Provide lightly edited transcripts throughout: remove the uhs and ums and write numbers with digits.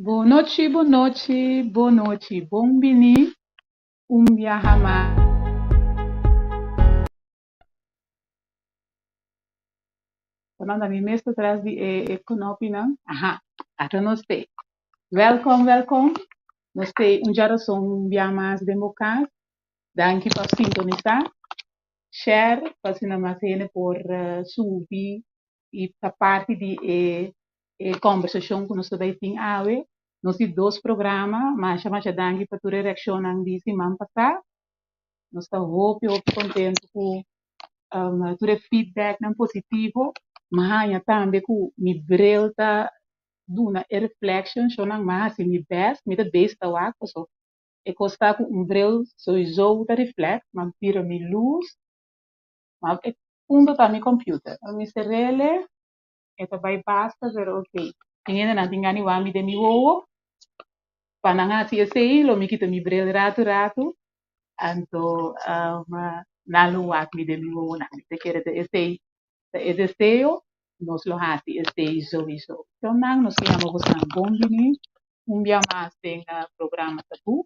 Bon nochi, bon nochi, bon nochi, bon bini un biaha mas. Ta manda mi mes tras di e knopinan. Aha, ata nos te. Welkom, welkom. Nos te un djarason un biaha mas den bo kas. Danki pa sintonisá. Share pa asina mas hende por subi i ta parti di e kòmbersashon ku nos ta bai tin awe. Nos tin dos programa. Masha masha danki pa tur e reakshonnan di siman pasá. Nos ta hopi hopi kontentu ku tur e feedbacknan positivo. Mi a haña tambe ku mi bril ta duna e reflection, shownan mi a hasi mi best, mi ta bezig ta wak paso e kos ta ku un bril souiso ta reflect, mi a bira mi lus, ma e punto ta mi computer. Mi serele e ta bai basta pero ok. Tin hendenan tin gana di wak mi den mi wowo, pa nan hasi esei lo mi kita mi bril ratu ratu, anto nan lo wak mi den mi wowonan. Mi ta kere ta esei ta e deseo, nos lo hasi esei souiso. Nan nos ke yama boso bon bini un bia mas den programa Tabú.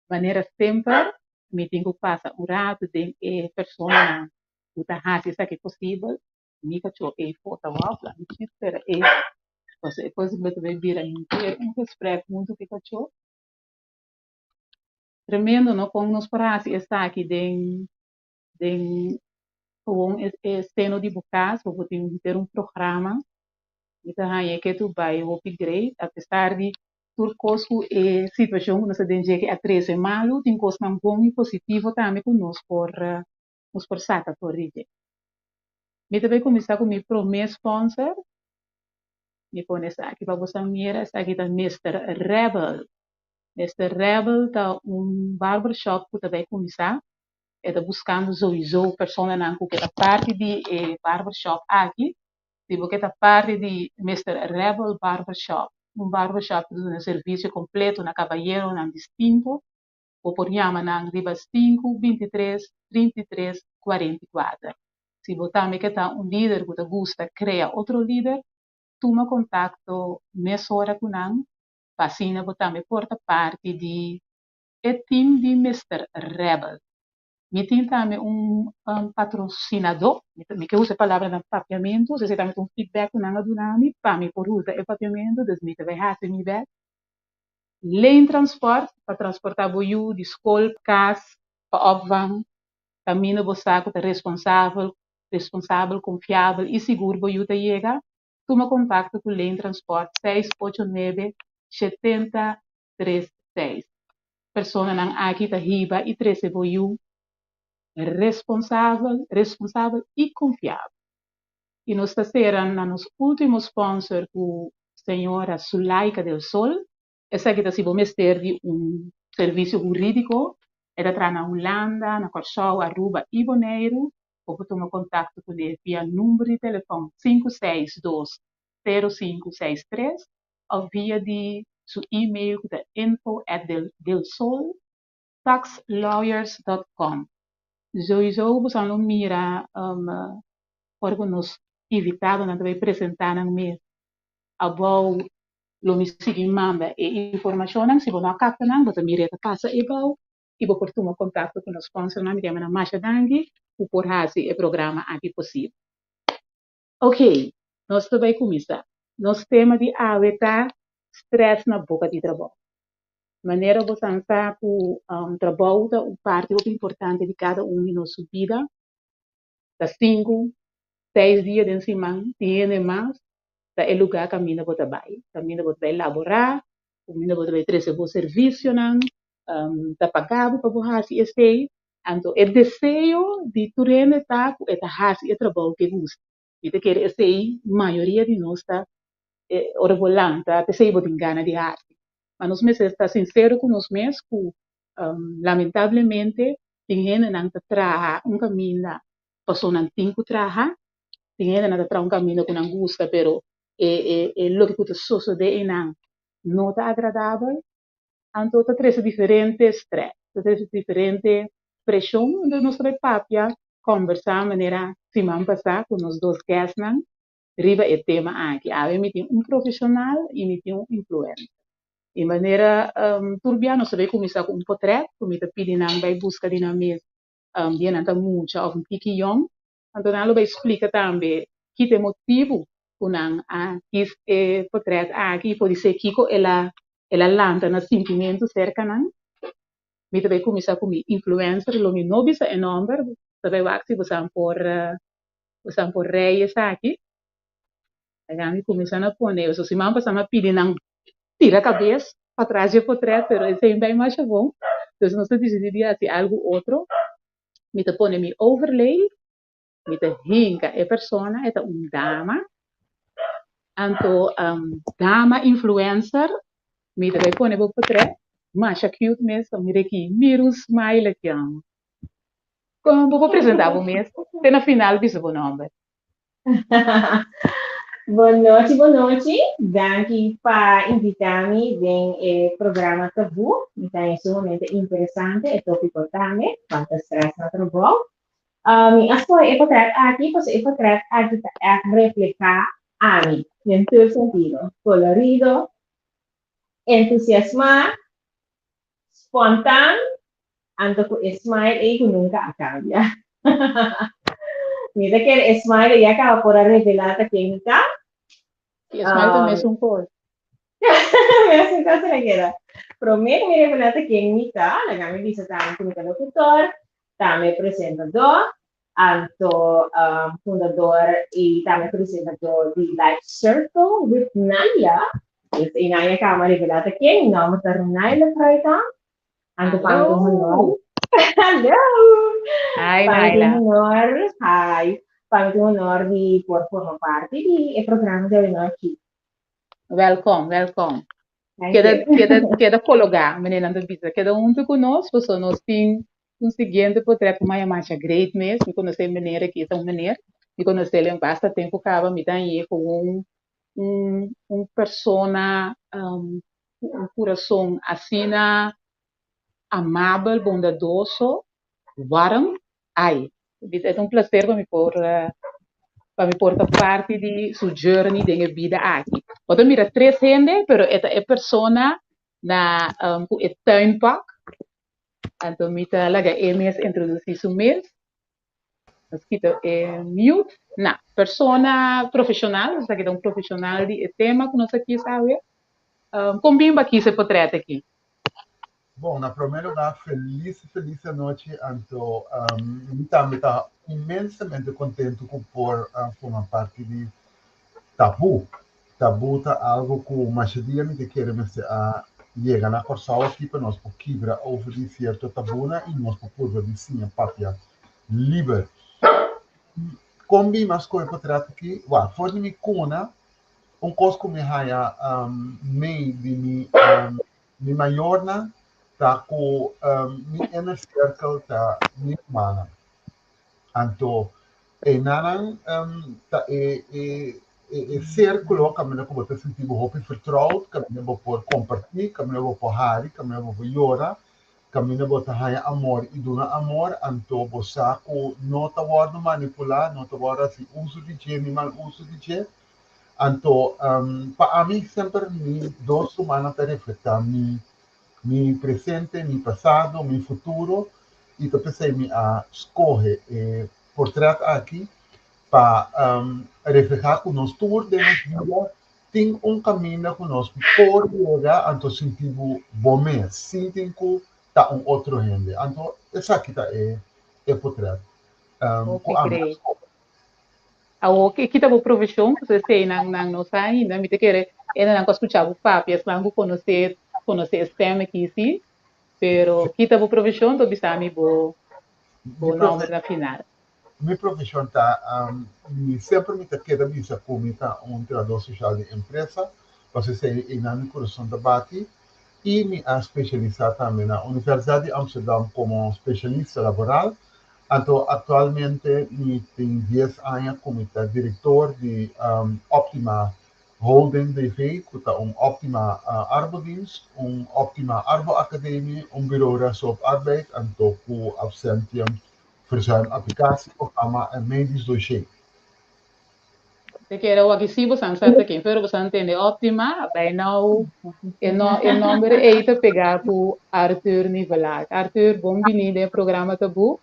Manera semper mi tin ku pasa un ratu den e personanan ku ta hasi esaki posibel. Mi kachó ei for ta wou, mi tin spera ei pasobra e kos ta bai bira henter un gesprek huntu ku e kachó. Tremendo no kon nos por hasi esaki den gewoon e seno di bo kas, bo por tin henter un programa. Mi ta haña ke tur bai hopi great apesar di tur kos ku e situashon ku nos ta den dje ke a trese malu, tin kosnan bon i positivo tambe ku nos por saka for di dje. Mi ta bai kuminsá ku mi promé sponsor. Mi pone esaki pa boso mira, esaki ta Mr. Rebel. Mr. Rebel ta un barbershop ku ta bai kuminsá. E ta buskando souiso personanan ku ke ta parti di e barbershop aki. Si bo ke ta parti di Mr. Rebel Barbershop, un barbershop ku ta duna servisio kompleto na kabayeronan distinto, bo por yama nan riba 5 23 33 44. Si bo tambe ke ta un lider ku ta gusta krea otro lider, tuma kontakto mesora ku nan, pa asina bo tambe por ta parti di e team di Mr. Rebel. Mi tin tambe un patrosinadó, mi ke usa e palabra na papiamentu, esei tambe ta un feedback ku nan a duna mi, pa mi por usa e papiamentu, dus mi ta bai hasi mi best. Lane Transport, pa transportá bo yu di skol, kas, pa opvang, kaminda bo sa ku ta responsabel, responsabel, konfiabel i sigur bo yu ta yega, tuma kontakto ku Lane Transport 689 70 36. Personanan aki ta hiba i trese bo yu responsabel, responsabel i konfiabel. I nos ta sera na nos último sponsor ku señora Sulaika del Sol. Esaki ta si bo mester di un servisio hurídiko, e ta traha na Hulanda, na Kòrsou, Aruba i Boneiru. Bo por tuma kontakto kuné via number di telefòn 562 0563 òf via di su e-mail ku ta info@delsoltaxlawyers.com. Souiso bo lo mira ora ku nos invitadonan ta bai presentá nan mes. Abou lo mi sigui manda e informashonnan, si bo no a kapta nan, bo ta mira e ta pasa abou i bo por tuma kontakto ku nos sponsornan. Mi ta yama nan masha danki ku por hasi e programa aki posibel. Ok, nos ta bai kuminsá. Nos tema di awe ta strès na boka di trabou. Manera bo sa ku trabou ta un parti hopi importante di kada un di nos bida. Ta 5, 6 dia den siman, tin hende mas, ta e lugá kaminda bo ta bai. Kaminda bo ta bai laborá, kaminda bo ta bai trese bo servisionan, ta paga bo pa bo hasi esei. Anto e deseo di tur hende ta ku e ta hasi e trabou ku e gusta. Mi ta kere esei mayoria di nos ta ora bo lanta, p'esei bo tin gana di hasi. Ma nos mester ta sinsero ku nos mes ku lamentablemente tin hendenan ta traha un kaminda pasobra nan tin ku traha, tin hendenan ta traha un kaminda ku nan gusta, pero e loke ku ta sosodé einan no ta agradabel, anto ta trese diferente strès, ta trese diferente preshon. Anto nos ta bai papia, kombersá manera siman pasá ku nos dos guestnan. Riba e tema aki awe mi tin un profesional y mi tin un influencer. Di manera tur bia nos ta bay cuminsa cu un potret cu mi ta pidi nan bay busca di nan mes dia nan ta mucha of un tiki yong. Anto nan lo bay splica tambe ki ta e motibu cu nan a kis e potret aki y podisé kico el a el a lanta na sintimentu cerca nan. Mi ta bay cuminsa cu mi influencer, lo mi no bisa e nomber, ta bay wak si bosan por bosan por rei esaki. Laga mi cuminsa na pone, so siman pasa mi a pidi nan tira cabes patras dje potret, pero esei no bay masha bon. Dus nos a dicidi di haci algo otro. Mi ta pone mi overlay, mi ta hinca e persona, e ta un dama. Anto dama influencer, mi ta bay pone bo potret, masha cute mes, mira aki, mira un smile aki. Con bo por presenta bo mes? Te na final bisa bo nomber. Bon nochi, bon nochi. Danki pa invita mi den e programa Tabú. Mi ta haña sumamente interesante e tópiko tambe, kuantu strès na trabou. Mi a skohe e portrèt aki pasobra e portrèt aki ta ègt reflehá ami den tur sentido, kolorido, entusiasmá, spontan, anto ku e smile ei ku nunka a kambia. Mi ta kere e smile ei a kaba por a revelá ta ken mi ta. E smile ta mesun kos. Mesun kos ta keda. Promé ku mi revelá ta ken mi ta, laga mi bisa tambe ku mi ta lokutor, tambe presentadó, anto fundador i tambe presentadó di Life Circle with Naila. Dus ei nan a kaba revelá ta ken, mi nòmber ta Runaila Fruitkamp. Anto pa mi ta un honor. Hallo! Hi Pa mi ta Naila. un honor, hi. Pa mi ta un honor di por forma parti di e programa di awenochi. Welkom, welkom. Thank Keda, you. keda, keda kologá, meneer nan ta bisa. Keda huntu ku nos, pasobra nos tin un siguiente portret ku maya masha great mes. Mi konosé meneer aki, ta un meneer. Mi konosé el basta tempu kaba. Mi ta hañ'é ku un, un, un persona ku un kurason asina amabel, bondadoso, warm. Ai, e ta un placer pa mi por pa mi por ta parti di su journey den e bida aki. Bo ta mira tres hende, pero e ta e persona na ku e tuinpak. Anto mi ta laga e mes introduci su mes. Nos kita e mute. Na, persona profesional, esaki ta un profesional di e tema ku nos a kis awe. Kon bin bo a kis e potret aki? Bon, na promé lugá, felis felis anochi. Anto mi tambe ta inmensamente kontentu ku por forma parti di Tabú. Tabú ta algu ku masha dia mi ta kere mester a yega na Kòrsou aki pa nos por kibra over di sierto tabúnan i nos por purba di siña papia liber. Kon bin mi a skohe portret aki? Wak, for di mi kuna, un kos ku mi haña mei di mi Mi mayornan ta ku mi inner circle ta mi rumannan. Anto einanan ta e e e sirkulo kaminda ku bo ta sinti bo hopi vertrouwd, kaminda bo por kompartí, kaminda bo por hari, kaminda bo por yora, kaminda bo ta haña amor i duna amor. Anto bo sa ku no ta wòrdu manipulá, no ta wòrdu hasi uso di dje ni mal uso di dje. Anto, pa ami semper mi dos rumannan ta reflektá mi mi presente, mi pasado, mi futuro i ta p'esei mi a skohe e portret aki pa reflehá ku nos tur den nos bida tin un kaminda ku nos por yega anto sinti bo bo mes, sinti ku ta un otro hende. Anto esaki ta e e portret ku ami a skohe. Awor ki ki ta bo profeshon? Pasobra esei nan nan no sa ainda. Mi ta kere hendenan ku a skucha bo papia, esnan ku konosé konosé e stèm aki si. Pero ki ta bo profeshon? Bo bisa mi bo bo nòmber na final. Mi profeshon ta, mi semper mi ta keda bisa ku mi ta un trahador sosial di empresa, pasobra esei einan mi kurason ta bati. I mi a spesialisá tambe na Universidat di Amsterdam komo spesialista laboral. Anto aktualmente mi tin dies aña ku mi ta direktor di Optima Holding BV, ku ta un Optima Arbodienst, un Optima Arboacademie, un Bureau Rechtshulp Arbeid, anto ku Absentium Verzuim Applicatieprogramma en Medisch Dossier. Te kere wak si bo san sa ta ken, pero bo san tende Optima, by now e no e nomber ei ta pegá ku Arthur Nivellaar. Arthur, bon bini den e programa Tabú.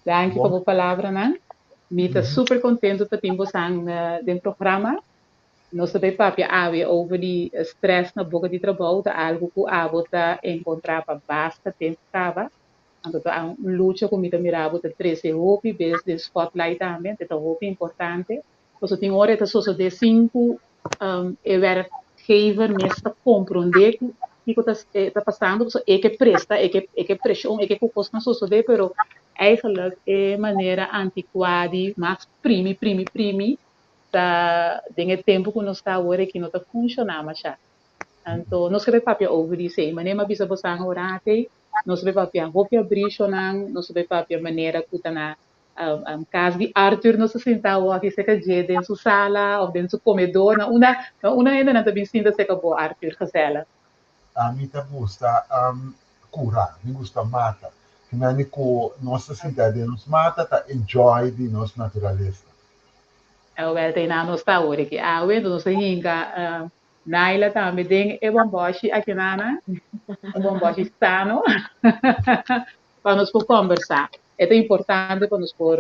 Danki pa Bon. bo palabranan. Mi ta super kontentu pa tin bosan den programa. Nos ta bay papia awe over di stress na boka di trabou, ta algu ku abo ta enkontrá pa basta tempu kaba. Anto ta un lucha ku mi ta mira bo ta trese hopi bes den spotlight tambe, anto ta hopi importante. Pasobra tin ora e ta sosodé sin ku e werkgever mes ta komprondé ku kiko ta ta pasando, pasobra e ke presta, e ke e ke preshon, e ke ku kosnan sosodé, pero eigenlijk e manera antikuá di mas primi, primi, primi ta den e tempu ku nos ta awor aki no ta funshoná mashá. Anto nos ke bai papia over di esei. Manera mi a bisa bosan orate, nos a bai papia hopi abrishonan, nos a bai papia manera ku ta na kas di Arthur nos a sinta awor aki serka dje den su sala òf den su komedor, na unda na unda hendenan ta bin sinta serka bo Arthur gezellig? Ami ta gusta kura, mi gusta mata. Kimen ku nos ta sinta den nos mata ta enjoy di nos naturalesa. Awel ta einan nos ta awor aki. Awe nos a hinka Naila tambe den e bomboshi akinana, un bomboshi sano, pa nos por kombersá. E ta importante pa nos por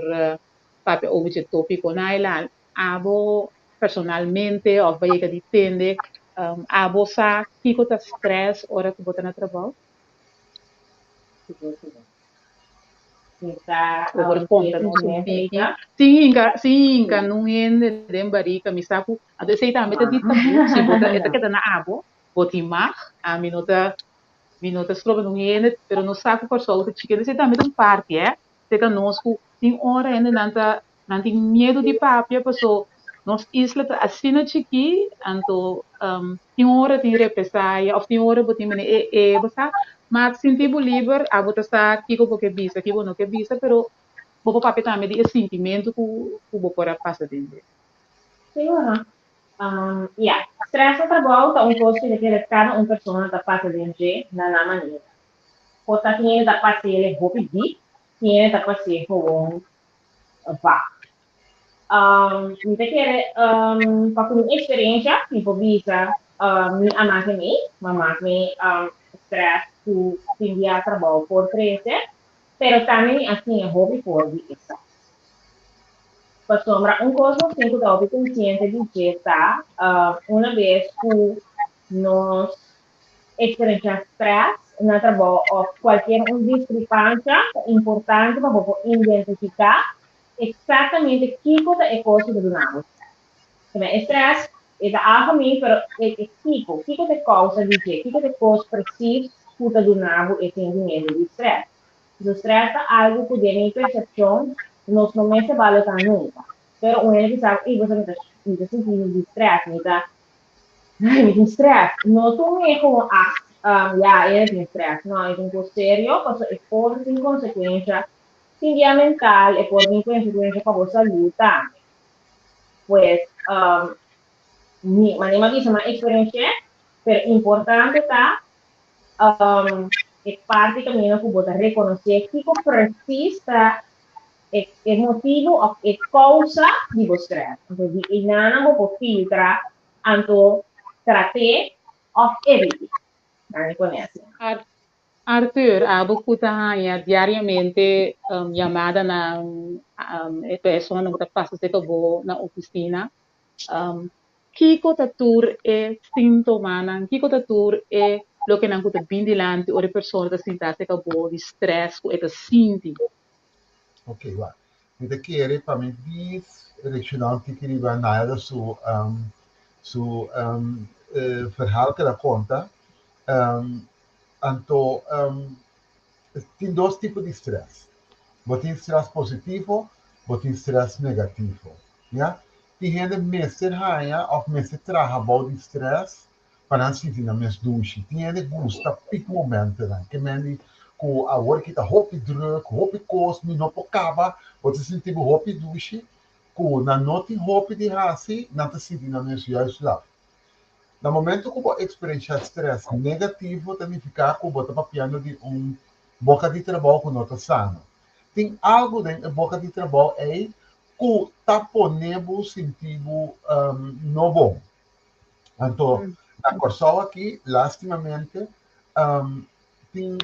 papia over dje tópiko. Naila, abo personalmente òf bo a yega di tende, abo sa kiko ta strès ora ku bo ta na trabou? Sigur, sigur. Mi ta Bo por konta nos un tiki. Sin hinka, sin hinka nun hende den barika, mi sa ku anto esei tambe ta di tabú, si bo ta e ta keda na abo, bo tin mag, ami no ta mi no ta stroba nun hende, pero nos sa ku Kòrsou ta chikito, esei tambe ta un parti eh, serka nos ku tin ora hendenan ta nan tin miedu di papia paso nos isla ta asina chikí, anto tin ora tin represaya òf tin ora bo tin mene e e bo sa, ma sinti bo liber abo ta sa kiko bo ke bisa kiko bo no ke bisa pero bo por papia tambe di e sintimentu ku ku bo por a pasa den dje. Sigur. Ya, stress na trabou ta un kos ku ta kere kada un persona ta pasa den dje na nan manera. Por ta tin hende ta pas'el hopi dip, tin hende ta pas'é gewoon vaak. Mi ta kere pa ku mi eksperensia mi por bisa mi a make mi, mi a make mi stress ku fin dia trabou por trese, pero tambe mi a siña hopi for di e stress. Pasobra un kos nos tin ku ta hopi konsiente di dje ta una bes ku nos eksperensiá stress na trabou òf kualkier un diskrepansia, ta importante pa bo por identifiká eksaktamente kiko ta e kos ku ta duna bo stress. Keme e stress e ta algemeen, pero e e kiko, kiko ta e kousa di dje, kiko ta e kos presis ku ta duna bo e sentimentu di stress. Pasobra stress ta algu ku den mi persepshon nos no mester balotá nunka. Pero un hende bisa bo, ey bo sa mi ta mi ta sinti mi di stress, mi ta Ay, mi tin stress. No tuma como ah, ya, ella tin stress. No, e ta un cos serio, pasobra e por tin consecuencia tin dia mental, e por tin consecuencia pa bo salud tambe. Pues, mi, manera mi a bisa, mi a experienci'é, pero importante ta e parti caminda cu bo ta reconoce kico precies ta e e motibu òf e kousa di bo strès. Anto di einan bo por filtra anto trat'é òf evit'é. Nan mi pone asina. Arthur, abo ku ta haña diariamente yamadanan, e personanan ku ta pasa serka bo na ofisina, kiko ta tur e síntomanan, kiko ta tur e lokenan ku ta bin dilanti ora e persona ta sinta serka bo di strès ku e ta sinti? Ok, wak. Mi ta kere pa mi bis reacciona un tiki riba Naila su um, su um, eh, verhaal ku el a konta. Um, anto um, tin dos tipo di stress. Bo tin stress positivo, bo tin stress negativo. Ya? Tin hende mester haña òf mester traha bou di stress pa nan sinti nan mes dushi. Tin hende gusta piek momentonan. Ke men di ku awor ki ta hopi druk, hopi kos, mi no por kaba, bo ta sinti bo hopi dushi, ku nan no tin hopi di hasi, nan ta sinti nan mes juist laf. Na momento ku bo eksperenshá strès negativo ta nifiká ku bo ta papiando di un boka di trabou ku no ta sano. Tin algu den e boka di trabou ei ku ta pone bo sinti bo no bon. Anto na Kòrsou aki lastimamente tin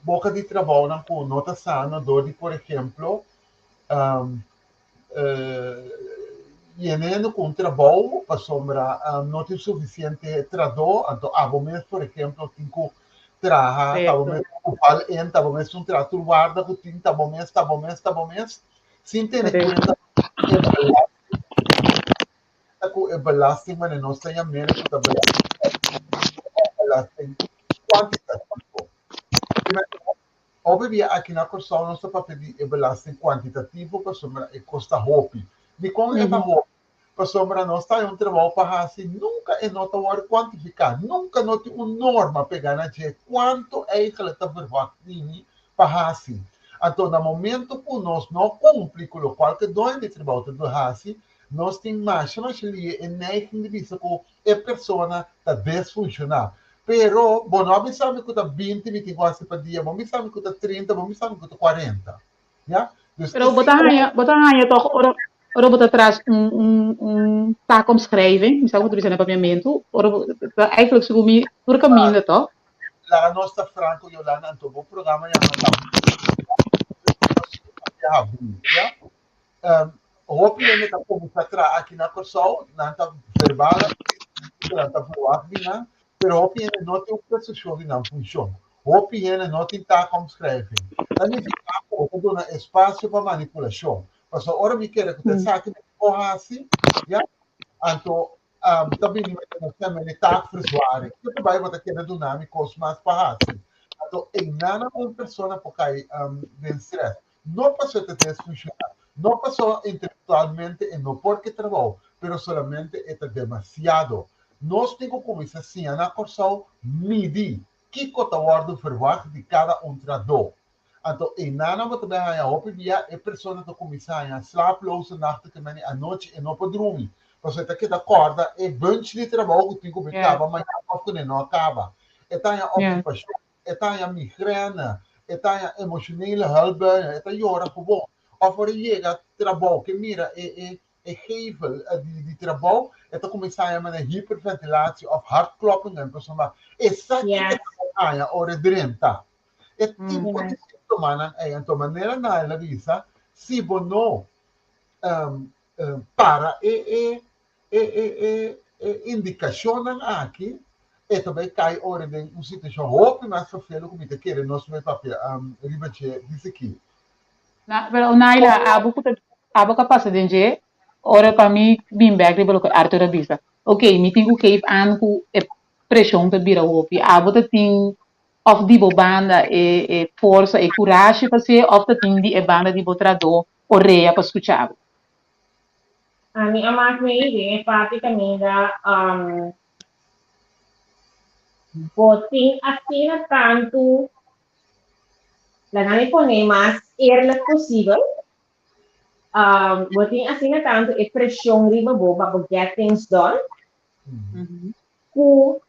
boka di trabounan ku no ta sano dor di por ehemplo yenendo ku un trabou pasobra no tin sufisiente tradó anto abo mes por ehemplo tin ku traha ta bo mes ku val en ta bo mes un traha tur warda ku tin ta bo mes ta bo mes ta bo mes sin tene kuenta ku e belasting manera nos ta yam'é ku ta belasting kuantitativo. Hopi bia aki na Kòrsou nos ta papia di e belasting kuantitativo pasobra e kosta hopi. Dikon e ta hopi? Pasobra nos ta haña un trabou pa hasi, nunka e no ta wòrdu kuantifiká, nunka no tin un norma pegá na dje kuantu eigentlik ta verwagt di mi pa hasi. Anto na momento ku nos no kumpli ku lokual ku e doño di trabou ta debe hasi, nos tin masha masha lie e neiging di bisa ku e persona ta desfunshoná. Pero bo no a bisa mi ku ta binti mi tin ku hasi pa dia, bo bisa mi ku ta trinta, bo bisa mi ku ta kuarenta. Ya? Dus Pero bo ta haña, bo ta haña tòg ora ora bo ta tras un un un taakomschrijving, mi sa ku ta bisa na papiamentu, ora bo ta eigenlijk segun mi tur kaminda tòg. Laga nos ta franko Yolanda, anto bo programa yama Ta Habrí, ya? Hopi hende ta kuminsá traha aki na Kòrsou, nan ta verbal, nan ta verwagt di nan, pero hopi hende no tin un persepshon di nan funshon. Hopi hende no tin taakomschrijving. Ta nifiká ku bo ta duna espasio pa manipulashon. Pasobra ora mi kere ku ta esaki mi por hasi, ya, anto ta bini mi ta sèmbe mi taakverzwaring. Kiko ta bai bo ta kere duna mi kos mas pa hasi? Anto einan un persona por kai den strès. No paso e ta desfunshoná, no paso intelektualmente e no por ke trabou, pero solamente e ta demasiado. Nos tin ku kuminsá siña na Kòrsou midi kiko ta wòrdu verwagt di kada un tradó. Anto einan bo ta bai haña hopi bia e persona ta kuminsá haña slaaploze nachten ke meni anochi e no por drumi, pasobra e ta keda kòrda e bunch di trabou ku tin ku bai kaba mañana òf ku e no a kaba. E ta haña okupashon. E ta haña migrène, e ta haña emoshonele huilbuien, e ta yora gewoon. Òf ora e yega trabou ke mira e e e gevel di di trabou, e ta kuminsá haña manera hiperventilatie òf hartkloppingen pasobra esaki e ta haña ora e drenta. E tipo di síntomanan ei. Anto manera Naila bisa, si bo no para e e E e e e indikashonnan aki e ta bai kai ora den un situashon hopi mas vervelend ku mi ta kere nos bai papia riba dje dice ki. Na, pero Naila, abo ku ta abo ka pasa den dje, ora pa mi bin bek riba loke Arthur a bisa. Ok, mi tin ku geef aan ku e preshon ta bira hopi. Abo ta tin òf di bo banda e e forsa, e kurashi pa hasié òf ta tin di e banda di bo tradó orea pa skucha bo. Ami a mak mi den e parti kaminda bo tin asina tantu, laga mi pone mas eerlijk posibel, bo tin asina tantu e preshon riba bo pa bo get things done, ku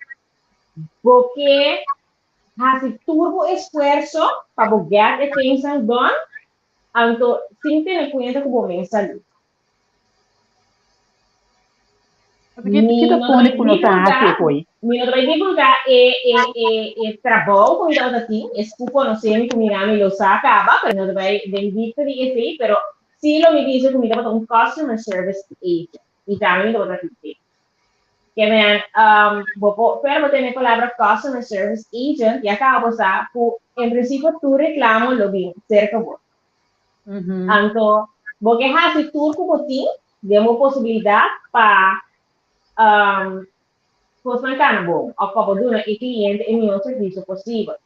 bo ke hasi tur bo esfuerso pa bo get e things done, Anto, sin tene kuenta ku bo mes salú. Ki ki ta pone ku no ta hasi e koi? Mi no ta bai divulgá e e e e trabou ku mi tabata tin, es ku konosé mi ku mira mi lo sa kaba, pero mi no ta bai den dikte di esei, pero sí lo mi bisa ku mi tabata un customer service agent i tambe mi tabata tin. Ke men, bo por, pero bo tene e palabra customer service agent, ya kaba bo sa ku en prinsipio tur reklamo lo bin serka bo. Anto, bo ke hasi tur ku bo tin den bo posibilidat pa kosnan kana bon òf pa bo duna e kliente e mihó servisio posibel.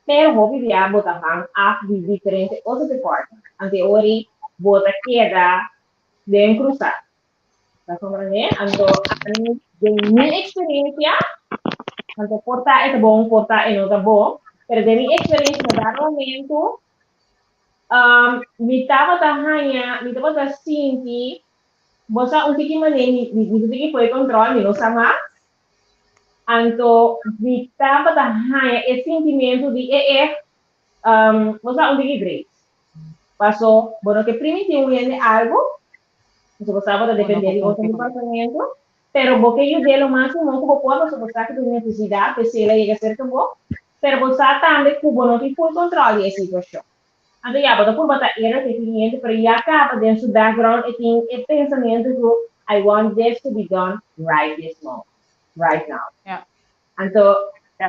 Pero hopi bia bo ta hang af di diferente otro department. Anto e ora ei bo ta keda den krusá. Ta comprende? Anto, ami, den mi experiencia, anto por ta e ta bon, por ta e no ta bon, pero den mi experiencia na dado momento, um, mi tabata haña, mi tabata sinti, bo sa un tiki manera, mi, mi, mi tiki foi control, mi no sa mas, anto mi tabata haña e sintimento di e e, um, bo sa un tiki great. Paso, bo no ke primintí un hende algu, pasobra bo sa bo ta dependé di otro departamento, pero bo ke yud'é lo máksimo ku bo por, pasobra bo sa ku tin nesesidat, p'esei el a yega serka bo, pero bo sa tambe ku bo no tin ful kontròl di e situashon. Anto ya, bo ta purba ta era ku e kliente, pero ya kaba den su background e tin e pensamentu ku I want this to be done right this moment, right now. Anto,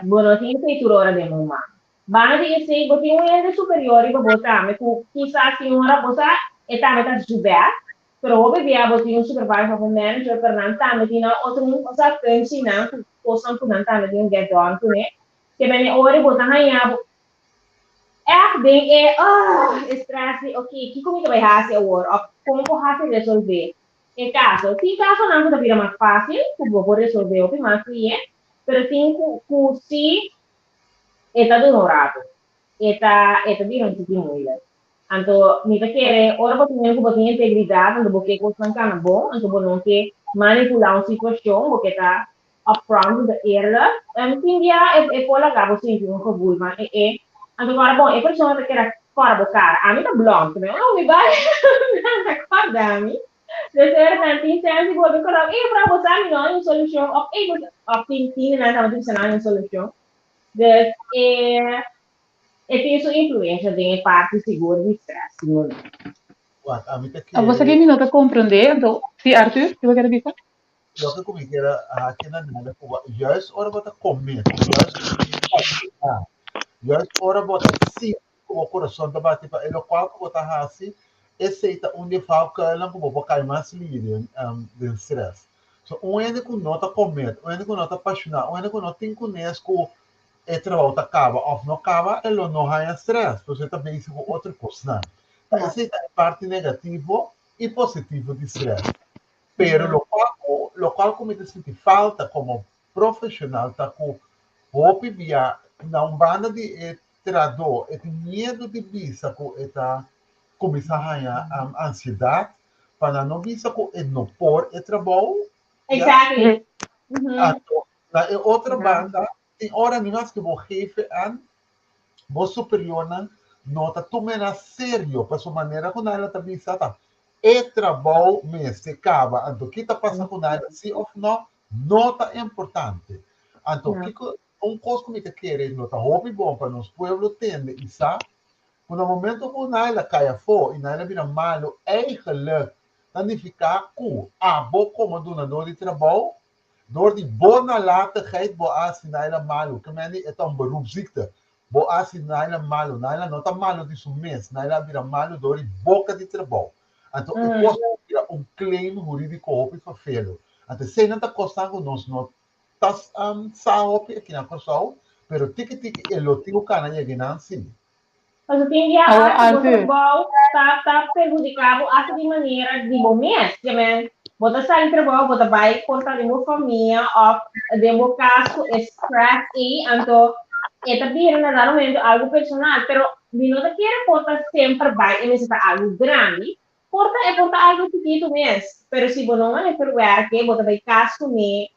bo no tin esei tur ora den bo man. Banda di esei, bo tin un hende superior riba bo tambe ku kisas tin ora bo sa e tambe ta hasi su bèst, pero hopi bia bo tin un supervisor of un manager, pero nan tambe tin nan otro osea funcienan ku kosnan ku nan tambe tin get done kuné. Ke bene ora bo ta haña bo ègt den e ah e stress di ok kiko mi ta bai hasi awor of kon por hasi resolvé e kaso. Tin kasonan ku ta bira mas fásil ku bo por resolvé hopi mas lihé, pero tin ku si E ta duna un ratu. E ta e ta bira un tiki moeilijk. Anto mi ta kere ora bo tin ku bo tin integridat anto bo ke kosnan kana bon anto bo no ke manipulá un situashon bo ke ta upfront bo ta eerlijk tin bia e e por laga bo sinti un gevoel van e e anto kòrda bon e persona ta keda kòrda bo kara ami ta blond oh mi bai nan ta kòrda mi. Dus er nan tin chance di bolbe kòrda, ey mevrouw bo sa mi no hay un solushon òf ey bo òf tin tin nan tabata bisa nan hay un solushon. Dus e e tin su influensha den e parti sigur di stress sigur. Wak, ami ta Abo sa kere ke mi no ta komprendé, anto, si Arthur, ki bo kere bisa? Loke ku mi kere haki na nada ku bo, juist ora bo ta commit, juist ora bo ta juist ora bo ta sinti ku bo kurason ta bati pa e lokual ku bo ta hasi, esei ta un di e valkuilen ku bo por kai mas lihe den den stress. So un hende ku no ta commit, un hende ku no ta pashoná, un hende ku no tin kunes ku e trabou ta kaba òf no kaba, e lo no haña stress, pasobra e ta bezig ku otro kosnan. Ta esei ta e parti negativo i positivo di stress. Pero lokual ku lokual ku mi ta sinti falta komo profeshonal ta ku hopi bia na un banda di e trahadó e tin miedu di bisa ku e ta kuminsá haña ansiedat pa nan no bisa ku e no por e trabou, ya. Exactly. Anto na e otro banda tin ora ni maske bo hefe an bo superiornan no ta tuma na serio pasobra manera ku nan ta bisa ta e trabou mester kaba anto ki ta pasa ku nan si òf no no ta importante anto kiko un kos ku mi ta kere no ta hopi bon pa nos pueblo tende i sa ku na momento ku nan a kai afó i nan a bira malu eigenlijk ta nifiká ku abo komo dunadó di trabou Door di bo nalatigheid bo a hasi Naila malu. Ke mende e ta un beroepsziekte. Bo a hasi Naila malu. Naila no ta malu di su mes. Naila a bira malu door di boka di trabou. Anto e kos a bira un claim huridiko hopi ferfelu. Anto eseinan ta kosnan ku nos no ta sa hopi aki na Kòrsou, pero tiki tiki e lo tin ku kana yega nan si. Pasobra tin bia Awor hasta bo Arthur. trabou ta ta perhudiká bo hasta di manera di bo mes. Ke men, bo ta sali trabou, bo ta bai konta den bo famia òf den bo kas ku e stress ei, anto e ta bira na dado momento algu personal. Pero mi no ta kere por ta semper bai e mester ta algu grandi, por ta e por ta algu chikitu mes, pero si bo no mane verwerke, bo ta bai kas kuné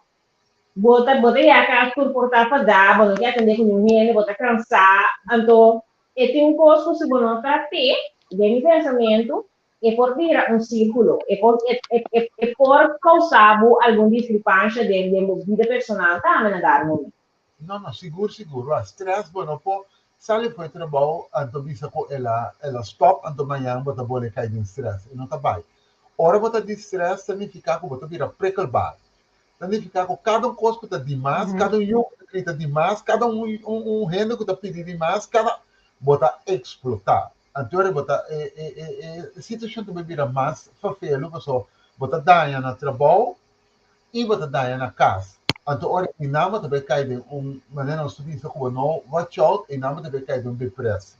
Bo ta bo ta yaka tur por ta fadá, bo no ke atendé ku niun hende, bo ta kansá. Anto e tin un kos ku si bo no trat'é, den mi pensamentu, e por bira un sírkulo, e por e e e e por kousá bo algun diskripansha den den bo bida personal tambe na dado momento. No, no, sigur, sigur. Wak, stress bo no por sali for e trabou anto bisa ku el a el a stòp anto mañan bo ta bole kai den stress. E no ta bai. Ora bo ta di stress ta nifiká ku bo ta bira prikkelbaar. Ta nifiká ku kada un kos ku ta dimas, kada un yu ku ta grita dimas, kada un un hende ku ta pidi dimas, kada bo ta eksplotá. Anto bo ta e e e e situashon ta bai bira mas ferfelu pasobra bo ta daña na trabou i bo ta daña na kas. Anto ora einan bo ta bai kai den un manera nos ta bisa ku bo no watch out einan bo ta bai kai den un depresi.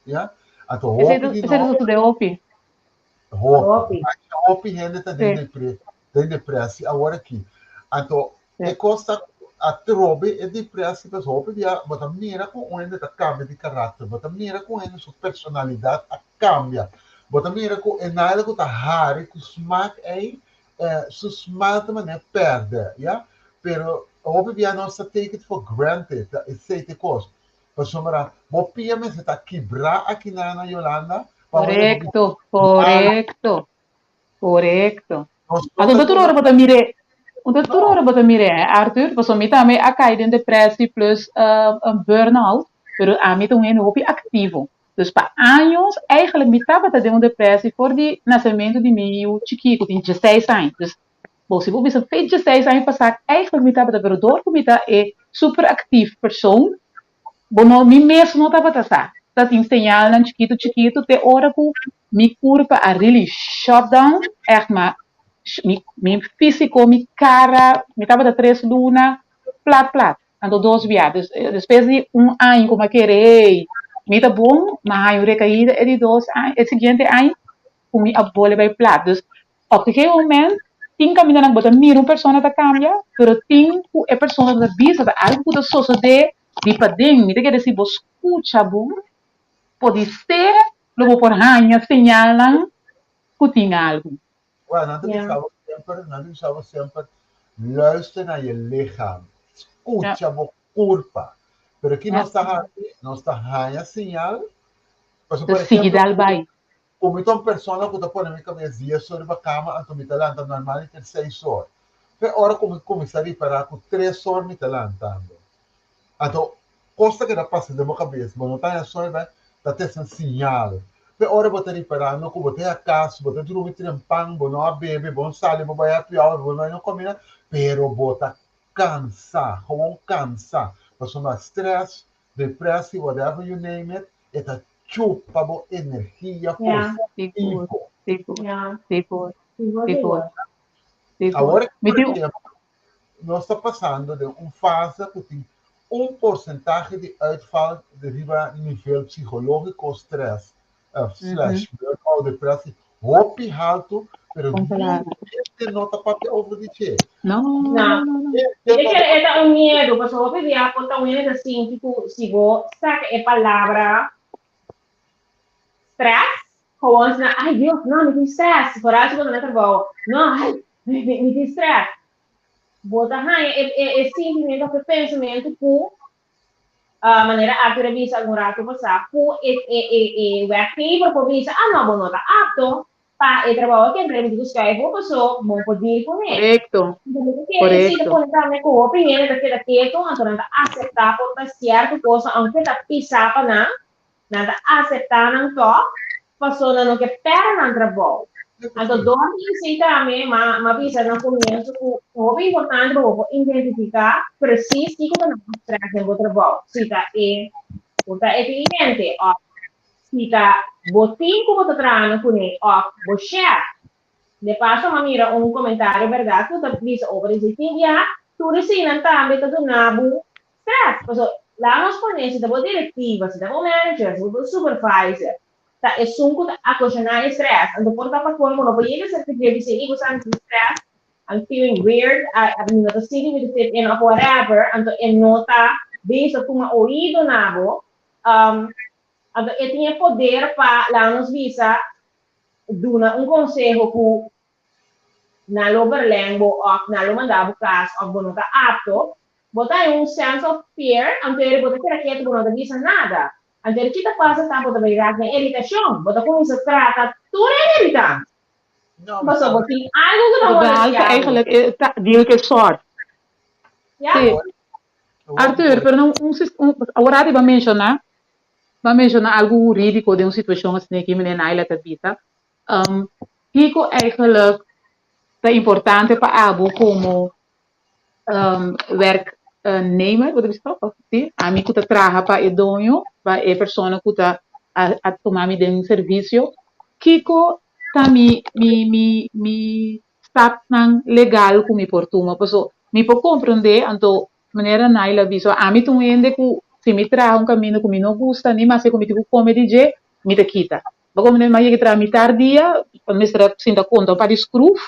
Ya. Anto Esei hopi ta di esei ta nos sosodé hopi. hopi, Hopi. masha hopi hende ta den Sí. depre den depresi awor aki. Anto Sí. e kos ta atrobe e depresi pues hopi bia bo ta mira ku un hende ta kambia di karakter, bo ta mira ku un hende su personalidat a kambia, bo ta mira ku e naila ku ta hari ku smak ei eh, su smaak ta manera pèrdè, ya. Pero hopi bia nos ta take it for granted, ta esei ta e kos. Pasobra bo pia mester ta kibrá aki na na Yolanda. Korekto, korekto, korekto. Anto no tur ora bo ta mir'é, no tur ora bo ta mir'é, Arthur, pasobra mi tambe a kai den depressie plus un burn-out, pero ami ta un hende hopi aktivo. Dus pa años eigenlijk mi tabata den un depressie for di nasementu di mi yu chikí ku tin dieseis aña. Dus bo si bo bisa fe dieseis aña pasá eigenlijk mi tabata, pero dor ku mi ta e super aktief persoon, Bo no, mi mes no tabata sa. Ta tin señalnan chikitu chikitu te ora ku mi kurpa a really shut down, ègt ma mi mi físiko, mi kara, mi tabata tres luna plat plat, anto dos bia. Dus despues di un aña ku mi a kere hey mi ta bon, mi a haña un rekaida e di dos aña, e siguiente aña ku mi a bole bai plat. Dus Op gegeven moment tin kamindanan ku bo ta mira un persona ta kambia, pero tin ku e persona ta bisa ta algu ku ta sosodé di paden. Mi ta kere si bo skucha bon, podisé lo bo por haña señalnan ku tin algu. Well, nan ta bisa bo semper, nan ta bisa bo semper, luister naar je lichaam. Skucha bo kurpa. Pero ki nos ta hasi? Nos ta haña señal. Pasobra, por Ta sigui ejemplo, dal bai. Ku mi ta un persona ku ta pone mi kabes dies or riba kama anto mi ta lanta normalmente seis or. P'e ora ku mi kuminsá ripará ku tres or mi ta lantando. Anto kos ta keda pasa den bo kabes, bo no ta haña soño bai, ta te esnan siñal. P'e ora bo ta riparando ku bo ta ya kas, bo ta drumi trempan, bo no a bebe, bo no sali, bo bai happy hour, bo no kome nada, pero bo ta kansa, gewoon kansa. Pasobra stress, depressie, whatever you name it, e ta chupa bo energia positivo. Sigur, sigur, sigur, sigur. Awor, por ejemplo, nos ta pasando den un fase ku tin un porcentahe di uitval riba nivel psicológico, stress, slash burnout, depressie, hopi haltu, pero niun hende no ta papia over di dje. No, no, no, no. E e ta un miedu, pasobra hopi bia por ta un hende ta sinti ku si bo saka e palabra stress, gewoon na, ay Dios, no, mi tin stress, foral si bo ta na trabou, no, ay, mi, mi tin stress. Bo ta haña e, e, e sintimentu of e pensamentu ku uh, manera Arthur a bisa algun ratu pasá, ku e, e, e, e werkgever por bisa, ah no, bo no ta apto pa e trabou aki, anto mi tin ku schuif bo paso bo por deal kuné. Korekto, korekto. Pone tambe ku hopi hende ta keda ketu, anto nan ta aseptá por ta sierto kos, aunke ta pisá pa nan, nan ta aseptá nan tòg, paso nan no ke pèrdè nan trabou. Anto dor di esei tambe m'a m'a bisa na komienso ku ta hopi importante pa bo por identifiká presis kiko ta nan strès den bo trabou, si ta e por ta e kliente òf si ta bo tim ku bo ta trahando kuné òf bo shèf. De paso m'a mira un komentario bèrdat ku ta bisa over esei tin bia tur eseinan tambe ta duna bo strès. Pasobra laga nos pone si ta bo direktiva, si ta bo manager, si ta bo supervisor ta esun ku ta akoshoná e strès. Anto por ta pa kolmo no por yega serka dje bisa ei bo sa mi tin strès, I'm feeling weird, I mi no ta sinti mi ta fit in òf whatever, anto e no ta bisa tuma oido na bo. Anto e tin e poder pa laga nos bisa duna un konseho ku nan lo verleng bo òf nan lo manda bo kas òf bo no ta apto, bo ta haña un sense of fear, anto eri bo ta keda ketu bo no ta bisa nada. Anto eri ki ta pasa ta bo ta bai rak den iritashon, bo ta kuminsá trata tur hende iritá. Pasobra bo tin algu ku ta Behalve molestiá bo. eigenlijk e ta deal ku e sòrt. Ya. Sí. Arthur, pero no un sis un awor bo a menshoná, bo a menshoná algu hurídiko den un situashon asina aki meneer Naila ta bisa. Kiko eigenlijk ta importante pa abo komo werknemer, bo ta bisa toch? Si, ami ku ta traha pa e doño, pa e persona ku ta a tuma mi den servisio, kiko ta mi mi mi mi stapnan legal ku mi por tuma? Paso mi por komprondé, anto manera Naila a bisa, ami ta un hende ku si mi traha un kaminda ku mi no gusta ni maske ku mi tin ku kome di dje, mi ta kita. Bo komprendé? Mi a yega traha mitar dia, mi mester a sinta konta un par di skruf,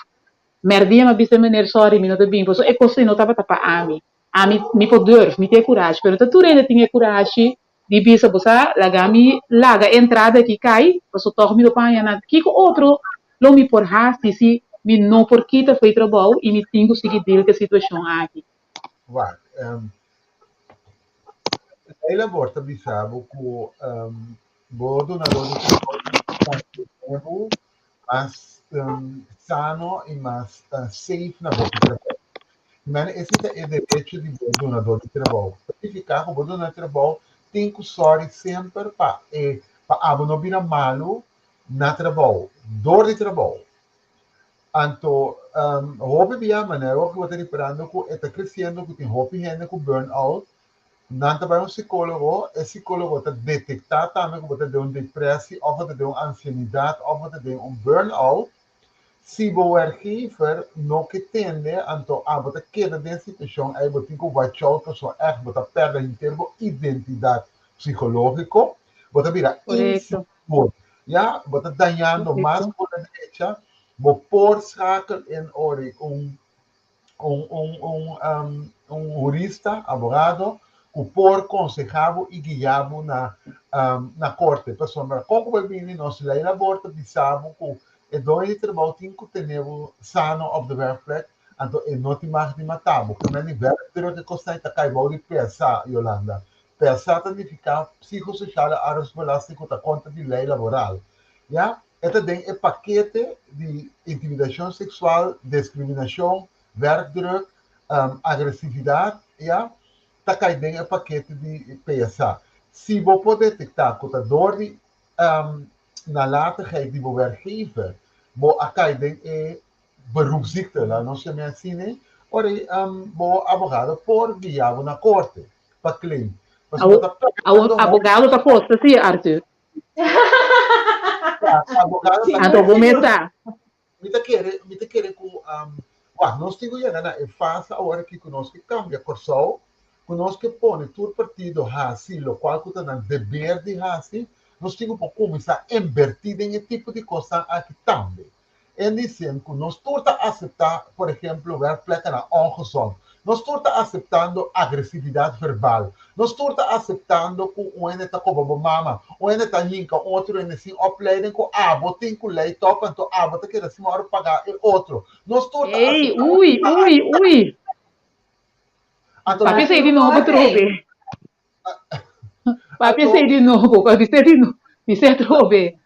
mèrdia mi a bisa e meneer sòri mi no ta bin, pasobra e kos ei no tabata pa ami. Ami mi por durf, mi tin e kurashi, pero no ta tur hende tin e kurashi di bisa bo sa laga mi laga e entrada aki kai, pasobra tòg mi lo por haña nan. Kiko otro lo mi por hasi si mi no por kita for e trabou i mi tin ku sigui deal ku e situashon aki? Wak, Leila por ta bisa bo ku bo dunadó di trabou. Mas mas sano i mas safe na bo trabou. Men esei ta e derecho di bo dunadó di trabou. Ta nifiká ku bo dunadó di trabou tin ku sòri semper pa e pa abo no bira malu na trabou, dor di trabou. Anto hopi bia manera ku bo ta riparando ku e ta kresiendo ku tin hopi hende ku burn out. Nan ta bai un sikólogo, e sikólogo ta detektá tambe ku bo ta den un depresi òf bo ta den un ansienidat òf bo ta den un burn-out. Si bo werkgever no ke tende, anto abo ta keda den e situashon ei, bo tin ku watch out pasobra ègt bo ta pèrdè henter bo identidat psikológiko, bo ta bira insigur, ya, bo ta dañando mas ku bo ta drecha, bo por schakel in ora un un, un, un, um, un hurista, abogado, ku por konsehá bo i guiá bo na, um, na korte. Pasobra kon ku bo bini nos lei labor ta bisa bo ku e doño di trabou tin ku tene bo sano op de werkplek, anto e no tin mag di mata bo. Ke men di werkdruk e kosnan ta kai bou di PSA, Yolanda. PSA ta nifiká psicosociale arbeidsbelasting ku ta kontra di lei laboral. Ya? E ta den e pakete di intimidashon seksual, deskriminashon, werkdruk, agresividat, ya, ta kai den e pakete di PSA. Si bo por detektá ku ta dor di nalatigheid di bo werkgever bo a kai den e beroepsziekte, laat nos yam'é asina, ora ei bo abogado por guia bo na korte pa claim. Pasobra bo ta Awor abogado ta kosta si, Arthur. Abogado ta Anto bo mes sa. Mi ta kere, mi ta kere ku um, wak, nos tin ku yega na e fase awor aki ku nos ke kambia Kòrsou, ku nos ke pone tur partido hasi lokual ku ta nan deber di hasi, nos tin ku por kuminsá inbertí den e tipo di kosnan aki tambe. En die zin ku nos tur ta aseptá, por ehemplo, werkplekkennan ongezond. Nos tur ta aseptando agresividat verbal. Nos tur ta aseptando ku un hende ta koba bo mama, un hende ta hinka un otro hende sin opleiding ku abo tin ku lei tòp anto abo ta keda sin ora paga e otro. Nos tur ta Ey, aseptando ui, ui, ui. Anto Papia nos esei di nobo trobe. Papia Anto esei di nobo, papia esei di nobo. Bis'é atrobe.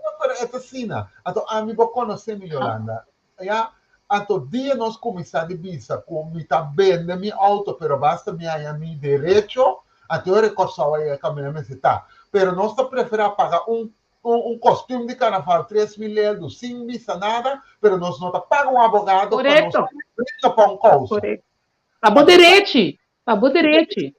No, pero e ta asina. Anto ami bo konosé mi, Yolanda. Ya, anto dia nos kuminsá di bisa ku mi ta bende mi outo, pero basta mi haña mi derecho, anto e Kòrsou a yega kaminda mester ta. Pero nos ta preferá paga un un kostium di karnaval 3000 eldu sin bisa nada, pero nos no ta paga un abogado pa nos Korekto. bringa pa un kousa. Korekto. Pa bo Anto ta derechi, pa bo derechi.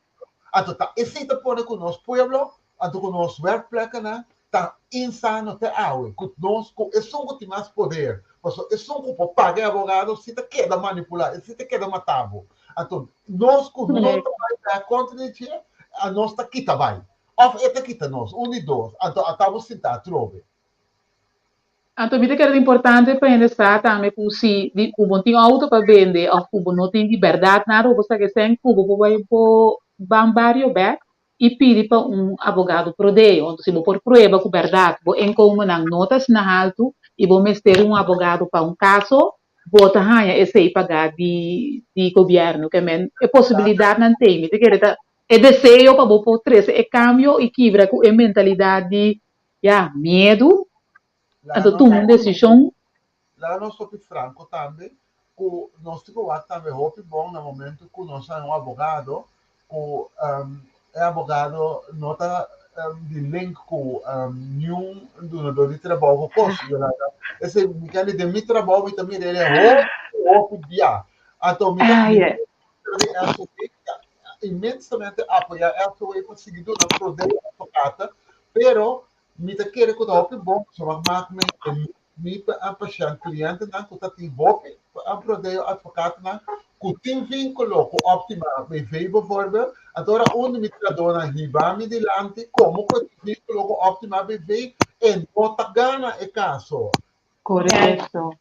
Anto ta esei ta pone ku nos pueblo, anto ku nos werkplekkennan ta insano te awe, ku nos ku esun ku tin mas poder, pasobra esun ku por paga e abogado si ta keda manipulá, e si ta keda mata bo. Anto nos ku no ta bai bek kontra di dje, a nos ta kita bai, òf e ta kita nos, un di dos, anto ata bo sinta atrobe. Anto mi ta kere ta importante pa hende sa tambe ku si di ku bo tin outo pa bende òf ku bo no tin di bèrdat nada ku bo sa kesen ku bo por bai bo ban bario bèk i pidi pa un abogado prodeo. Anto si bo por prueba ku bèrdat bo inkomennan no ta asina haltu i bo mester un abogado pa un kaso, bo ta haña esei pagá di di gobièrnu. Ke men e posibilidatnan t'ei. Mi ta kere ta e deseo pa bo por trese e kambio i kibra ku e mentalidat di Ya, miedu, anto tuma un desishon. Laga nos hopi franco tambe cu nos tin cu wak tambe hopi bon na momento cu nos haña un abogado cu e abogado no ta di link cu niun dunador di trabou cu cos. Yolanda, esey mi kende den mi trabou mi ta mira el hopi hopi bia. Anto mi ta inmensamente apoya SOA pa sigui duna prodeo advocata, pero mi ta kere ku ta hopi bon pasobra maak mi mi pashent klientenan ku ta tin hopi prodeo advocatanan ku tin vinkulo ku Optima BV bijvoorbeeld, anto ora un di mi trahadónan hiba mi dilanti komo ku e tin vinkulo ku Optima BV e no ta gana e kaso. Korekto.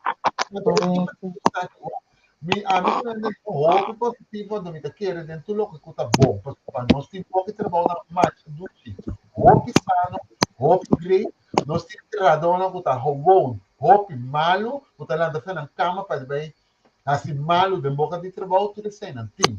Mi ami ta den un hopi positivo anto mi ta kere den tur loke ku ta bon pasobra nos tin hopi trabou na masha dushi, hopi sano, hopi great, nos tin trahadónan ku ta gewoon hopi malu ku ta lanta fe nan kama pa bai hasi malu den boka di trabou tur eseinan tin.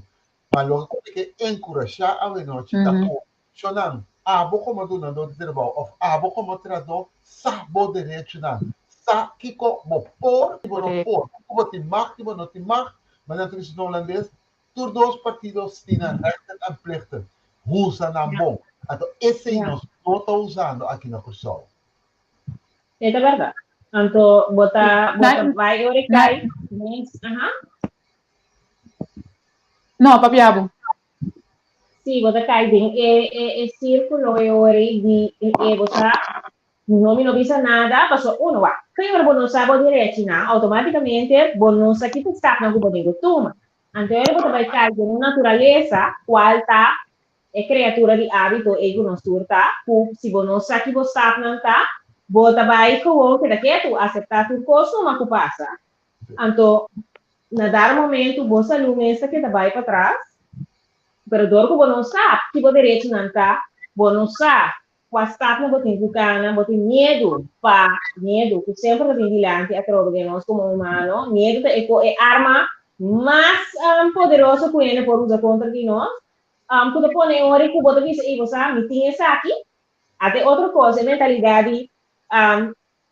Ma loke ku mi ke enkurashá awenochi ta ku shonnan. Abo komo dunadó di trabou òf abo komo trahadó sa bo derechonan, sa kiko bo por i bo no por, kiko bo tin mag i bo no tin mag, manera ta bisa na hulandes, tur dos partido tin nan rechten en plichten, usa nan bon. Anto esei nos no ta usando aki na Kòrsou. E ta bèrdat. Anto bo ta bo ta bai ora e kai mes, aha. No, papia bo. Sí, bo ta kai den e e e sírkulo e ora ei di e bo sa no mi no bisa nada pasobra uno wak primero bo no sa bo derechinan outomátikamente bo no sa ki ta stapnan ku bo tin ku tuma. Anto ora bo ta bai kai den un naturalesa kual ta e kreatura di ábito ei ku nos tur ta ku si bo no sa ki bo stapnan ta bo ta bai gewoon keda ketu aseptá tur kos numa ku pasa. Anto, na dar momento bo salú mes ta keda bai patras, pero dor ku bo no sa ki bo derechonan ta, bo no sa kua stapnan bo tin ku kana, bo tin miedu pa miedu ku semper ta bin dilanti atrobe den nos komo humano, miedu ta e ko e arma mas poderoso ku hende por usa kontra di nos, ku ta pone ora ku bo ta bisa, ey bo sa mi tin esaki, ate otro kos e mentalidat di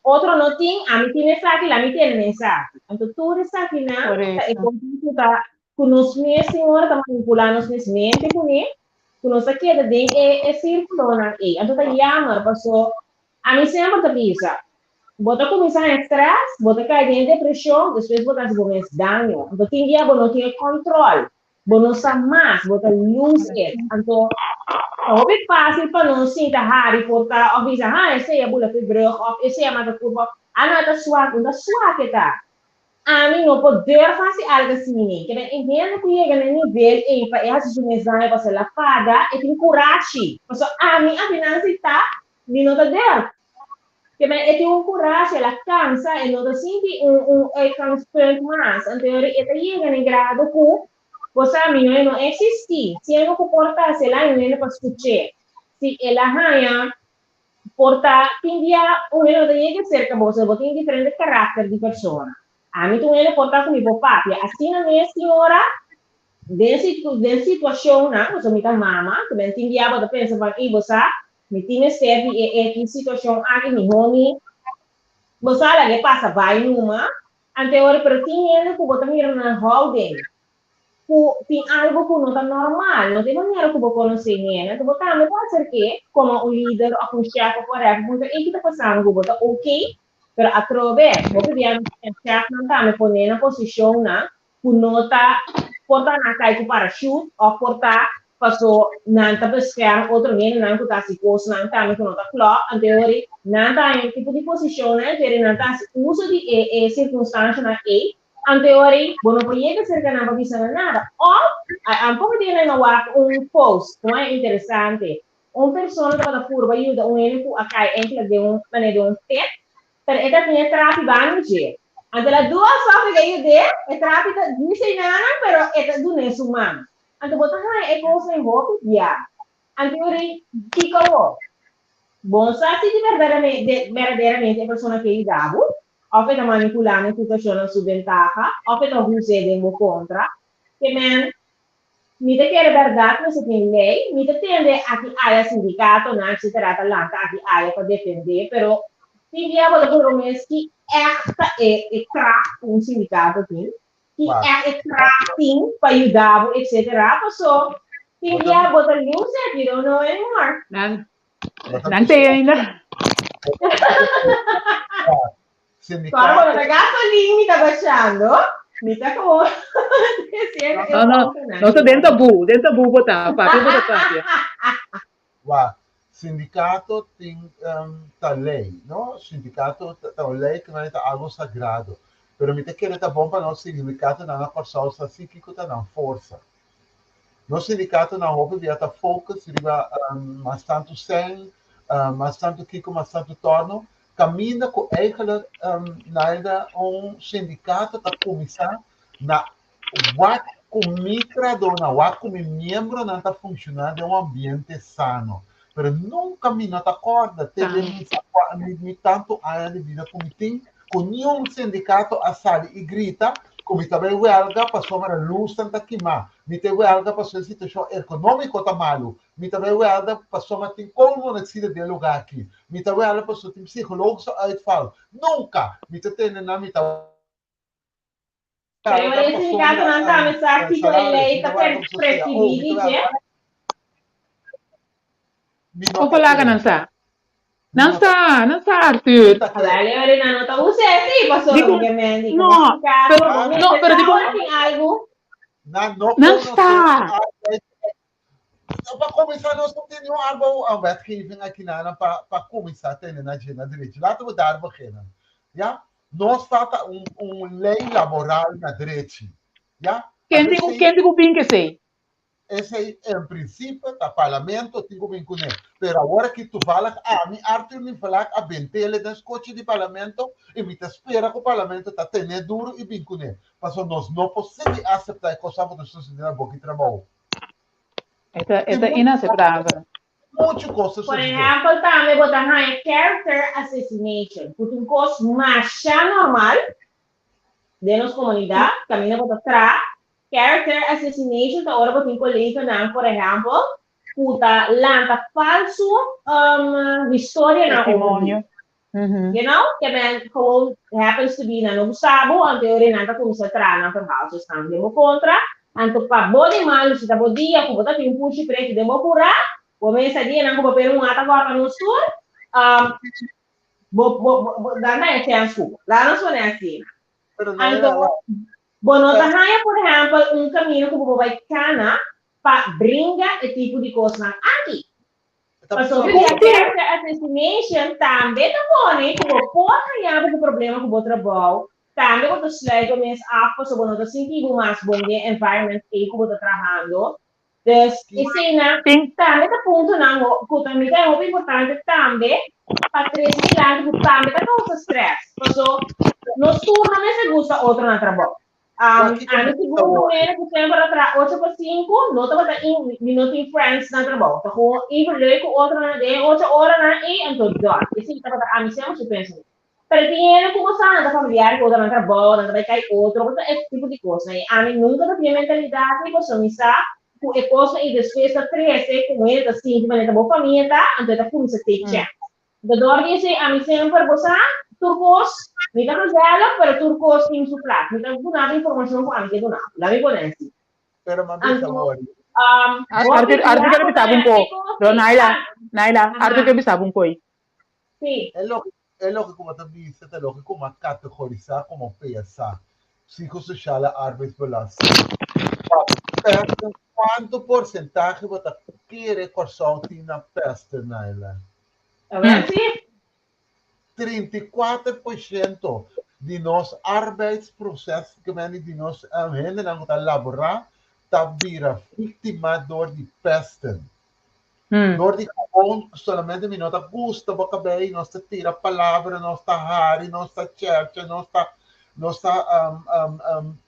Otro no tin, ami tin esaki, la mi tene na esaki. Anto tur esakinan ta e kosnan ku ta ku nos mes tin ora ta manipulá nos mes mente kuné, ku nos ta keda den e e sírkulonan ei. Anto ta yammer paso ami semper ta bisa, bo ta kuminsá haña strès, bo ta kai den e depreshon, despues bo ta hasi bo mes daño. Anto tin dia bo no tin e kòntròl. Bo no sa mas, bo ta lose it. Anto, ta hopi fácil pa nos sinta hari por ta of bisa, ha, esei a bula p'e brug of esei a mata kurpa of, ah no, e ta swak, no ta swak e ta. Ami no por durf hasi algu asina. Ke men e hende ku yega na e nivel ei pa e hasi su mes daño pasobra el a fada, e tin kurashi. Pasobra ami a final si ta, mi no ta durf. Ke men e tin un kurashi, el a kansa, e no ta sinti un un uitgangspunt mas. Anto e ta yega na e grado ku, bo sa, mi no e no eksistí. Si e no ku por ta hasi el a un hende pa skuch'é. Si el a haña por ta, tin dia un hende no ta yega serka bo, pasobra bo tin diferente karakter di persona. Ami ta un hende por ta ku mi por papia. Asina mes tin ora den den situashonnan, pasobra mi ta mama, ke men tin dia bo ta pensa van, ey bo sa, Mi tin mester di e eki situashon aki mihó mi bo sa laga e pasa bai numa ante ora pero tin hende ku bo ta mira nan houding ku tin algo ku no ta normal no ta e manera ku bo konosé hende anto bo tambe por aserk'é komo un lider òf un shèf òf whatever puntra ey ki ta pasando ku bo ta oke pero atrobe hopi bia nos shèfnan tambe pone na posishonnan ku no ta por ta nan kai ku parachute òf por ta paso nan ta bescherm otro hendenan ku ta hasi kosnan tambe ku no ta klòp, anto e ora nan ta haña un tipo di posishonnan anto e ora nan ta hasi uso di e e sirkunstanshanan ei, anto e ora bo no por yega serka nan pa bisa nan nada. Òf a un poko dia nan a wak un post ku a interesante, un persona tabata purba yuda un hende ku a kai enkele den un manera den un pit, Pero e ta tin e trapi banda dje. Anto el a dua sof e ta yud'é, e trapi ta dise nanan, pero e ta dun'é su man. Anto bo ta haña e kosnan hopi bia. Anto yo ri, Kiko awor? Bo no sa si di berdaderamente e persona ke yuda bo, òf e ta manipulá na situashon na su bentaha, òf e ta us'é den bo kontra. Ke men, Mi ta kere bèrdat mester tin lei, mi ta tende aki aya sindikatonan etcetera ta lanta aki aya pa defendé, pero tin dia bo ta puntra bo mes ki ègt ta e e kracht ku un sindikato tin, ki ègt e kracht tin pa yuda bo etcetera, paso tin dia bo ta lose it, you don't know anymore. Nan nan te ainda. Sindikato. Cuando ta gasolin mi ta bashando, mi ta como No, no, no ta den tabu, den tabu bo ta, papia bo ta papia. Wa, sindikato tin um, ta lei, no? Sindikato ta, ta un lei ku nan ta algo sagrado. Pero mi ta kere ta bon pa nos sindikatonan na Kòrsou sa si kiko ta nan forsa. Nos sindikatonan hopi bia ta focus riba um, mas tantu sèn, um, mas tantu kiko, mas tantu tòrno, Kaminda ku eigenlijk Naida un sindikato ta kuminsá na wak ku mi trahadónan, wak ku mi miembronan ta funshoná den un ambiente sano. Pero nunka mi no ta kòrda te den mi mi mi tantu aña di bida ku mi tin ku niun sindikato a sali i grita Ku mi ta bai wèlga pasobra lusnan ta kimá. Mi ta wèlga pasobra e situashon ekonómiko ta malu. Mi ta bai wèlga pasobra tin koolmonoxide den e lugá aki. Mi ta wèlga pasobra tin psikologische uitval. Nunka! Mi ta tende nan mi ta Pero wèlga e pasobra sindikatonan tambe sa kiko e salaris. lei Mi ta ta wèlga pasobra preskribí cao. Mi di ta dje. wèlga. Mi no Kon ta laga kere. nan sa? Mi Nan no ta sa, nan sa Arthur. Mi ta Awel, kere. e ora nan no ta usa esei pasobra Dikon mi ke men di komo no, sindikato pero bo no, mester pero sa dikon ora tin algu. Nan no nan konosé sa. arbeid. Pa kuminsá nos no tin niun arbouw wetgeving akinan pa kuminsá tene na dje na derecho. Laten we daar beginnen. Ja? Nos falta un un lei laboral na drechi. Ja? Ken Anto tin ku esei ken tin ku bin ku esei? Esei en principe ta parlamento tin cu bin cune. Pero awor aki toevallig ami, Arthur Nivelak, a bentele den scochi di parlamento y mi ta spera cu parlamento ta tene duro y bin cune. Pasobra nos no por sigui acepta e cosnan cu ta sucede na boki trabou. E ta e Tin ta mucho inaceptabel. mucho cos ta Por sucede. ehempel tambe bo ta haña character assassination cu ta un cos masha normal den nos comunidad caminda bo ta traha. Character assassination ta ora bo tin coleganan, por ehempel, cu ta lanta falso historianan over di. Testimonio. You know? Ke men gewoon happens to be nan no gusta bo, anto e ora nan ta cuminsa traha nan verhaaltjes den bo contra. Anto pa bo di malu si ta bo dia cu bo ta tin un pushi pretu den bo cura, bo mesa dianan cu bo pera un ata gorda nos tur, bo, bo, bo, nan ta e chens cu bo. Laat nos pone asina. Pero no Anto, era bo no ta haña, por ehèmpel, un kamino ku bo por bai kana pa bringa e tipo di kosnan aki. Pasobra di Kon tin? character assassination tambe ta pone ku bo por haña bo ku problema ku bo trabou, tambe bo ta sluit bo mes af pasobra bo no ta sinti bo mas bon den e environment ei ku bo ta trahando. Dus eseinan Tin. tambe ta puntonan ku ta mi ta hopi importante tambe pa trese dilanti ku tambe ta kousa stress. Paso nos tur no mester gusta otro na trabou. Wak kiko Ami mi sigur ta un wòrdu. hende ku semper a traha ocho pa sinku no tabata in mi no tin friends na trabou. Ta gewoon even leuk ku otronan den e ocho oranan ei anto done. Esei tabata ami semper su pensamentu. Pero tin hende ku bo sa nan ta familiar ku otro, nan trabou, nan ta bai kai otro, bo sa e tipo di kosnan. I ami nunka ta tin e mentalidat ei pasobra mi sa ku e kosnan ei despues ta trese ku un hende ta sinti manera ta bo famia ta, anto e ta kuminsá take chèns. Anto dor di esei ami semper, bo sa, tur kos, mi ta gezellig, pero tur kos tin su plas. Mi ta duna bo informashon ku ami ke duna bo. Laat mi pone asi. Pero m'a bisa Anto, wòrdu. hopi Arthur, Arthur bia ke bo bisa ta bo un haña ko. e kos Pero ei. Naila, Naila, Arthur Aha. ke bisa bo un koi. Sí. E loke e loke ku bo ta bisa ta loke ku bo a kategorisá komo PSA, Psychosociale Arbeidsbelasting. Pa pèsten kuantu porsentahe bo ta kere Kòrsou tin na pèsten, Naila? Awel sí. 34% di nos arbeidsproces, ke men di nos hendenan ku ta laborá, ta bira víktima dor di pèsten. Dor di gewoon solamente mi no ta gusta bo kabei, nos ta tira palabra, nos ta hari, nos ta chercha, nos ta nos ta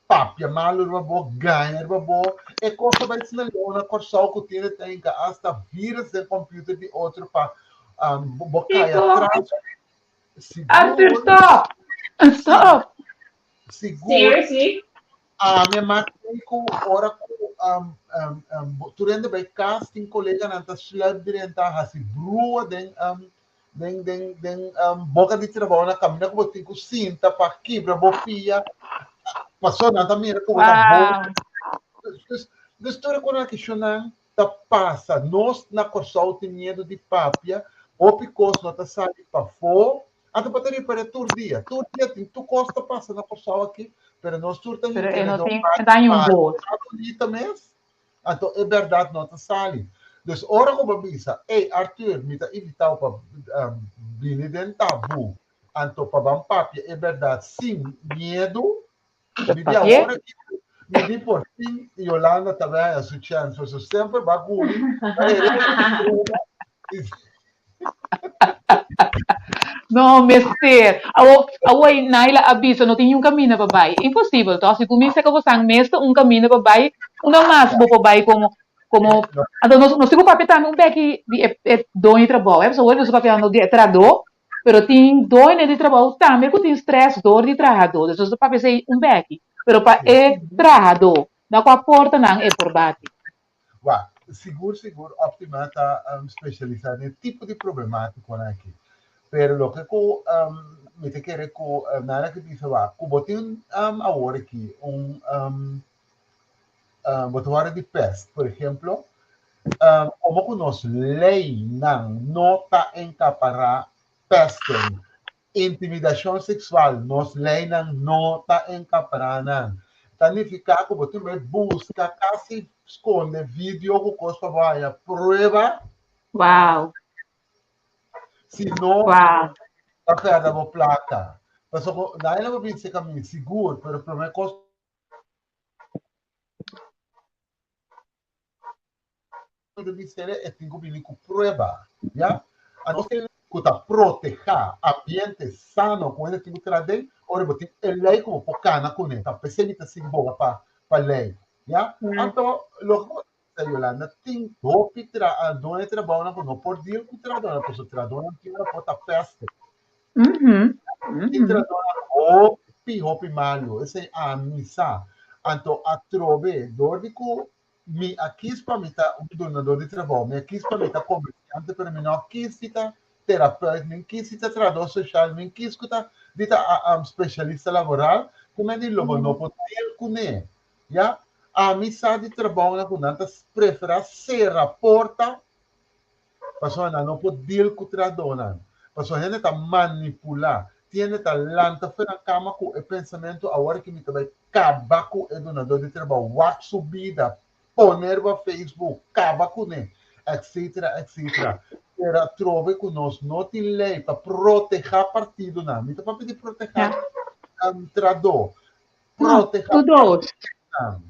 papia malu riba bo, gaña riba bo. E kos ta bai asina leu na Kòrsou ku tin ta hinka asta virus den computer di otro pa bo kai Kiko? atras. Arthur, Sigur, stop! Stop! sigur. Seriously? Ami a mak ku ora ku tur hende bai kas tin koleganan ta sluip drenta hasi brua den den den den boka di trabou na kaminda ku bo tin ku sinta pa kibra bo pia pasobra nan ta mira ku bo ta Wow. boos. Dus tur e kosnan aki shonnan ta pasa. Nos na Kòrsou tin miedu di papia, hopi kos no ta sali pafó. Anto bo ta ripar'é tur dia, tur dia tin tur kos ta pasa na Kòrsou aki, pero nos tur ta Pero e hintende no den un tin, parti e ta un parti bos. ta bunita mes, anto e bèrdat no ta sali. Dus ora ku bo bisa, ey Arthur, mi ta invitá bo pa bini den Tabú, anto pa ban papia e bèrdat sin miedu, Mi di awor aki, mi di por fin Yolanda ta bai haña su chèns, pasobra semper ba guli, No, mester. Awo, awo ei Naila a bisa no tin niun kaminda pa bai. Imposibel, toh? Si kuminsa ku bosan mes ta un kaminda pa bai, una mas bo por bai komo, komo, anto nos, nos tin ku papia tambe un beki di e, e doño di trabou, eh, pasobra awor nos ta papiando di e trahadó, Pero tin doño di trabou tambe ku tin strès dor di trahadó. Dus nos ta papia esei un bèki. Pero pa e trahadó, na kua portanan e por bati? Wak, sigur sigur Optima ta spesialisá den e tipo di problemátikonan aki. Pero loke ku mi ta kere ku Nara ke bisa wak, ku bo tin awor aki un bo ta wòrdu di pèst, por ehemplo, komo ku nos leinan no ta enkapará pèsten, Intimidashon seksual, nos leinan no ta enkaprá nan. Ta nifiká ku bo tin bai buska kasi skonde video ku kos pa bo haña prueba. Wow. Si no, Wow. ta pèrdè bo plaka. Pasobra ku nan lo bisa ka mi sigur, pero promé kos Cu bisele e tin cu bini cu prueba, ya. Anos tin cu ta proteha ambiente sano cu hende tin cu traha den, ora bo tin e ley cu bo por cana cune. Ta pesey mi ta sigui boga pa pa ley, ya. Anto loke bo ta bisa Yolanda, tin hopi tra doño di trabounan cu no por deal cu trahadornan pasobra trahadornan tin ora por ta peste. Tin trahadornan hopi hopi malo, esey ami sa. Anto atrobe dor di cu Mi a kis pa mi ta un dunador di trabou, mi a kis pa mi ta komersiante, pero mi no a kis di ta terapeut, mi kis di ta trahador sosial, mi kis ku ta di ta spesialista laboral, ku men di lo bo no por deal kuné. Ya? Ami sa di trabounan ku nan ta preferá sera porta Pasobra nan no por deal ku trahadónan. Pasobra hende ta manipulá. Tin hende ta lanta for nan kama ku e pensamentu, awor ki mi ta bai kaba ku e dunadó di trabou, wak su bida, pone riba Facebook, kaba kuné, etcetera, etcetera. Pero atrobe ku nos no tin lei pa protehá partidonan. Mi ta papia di protehá trahadó. Protehá partidonan.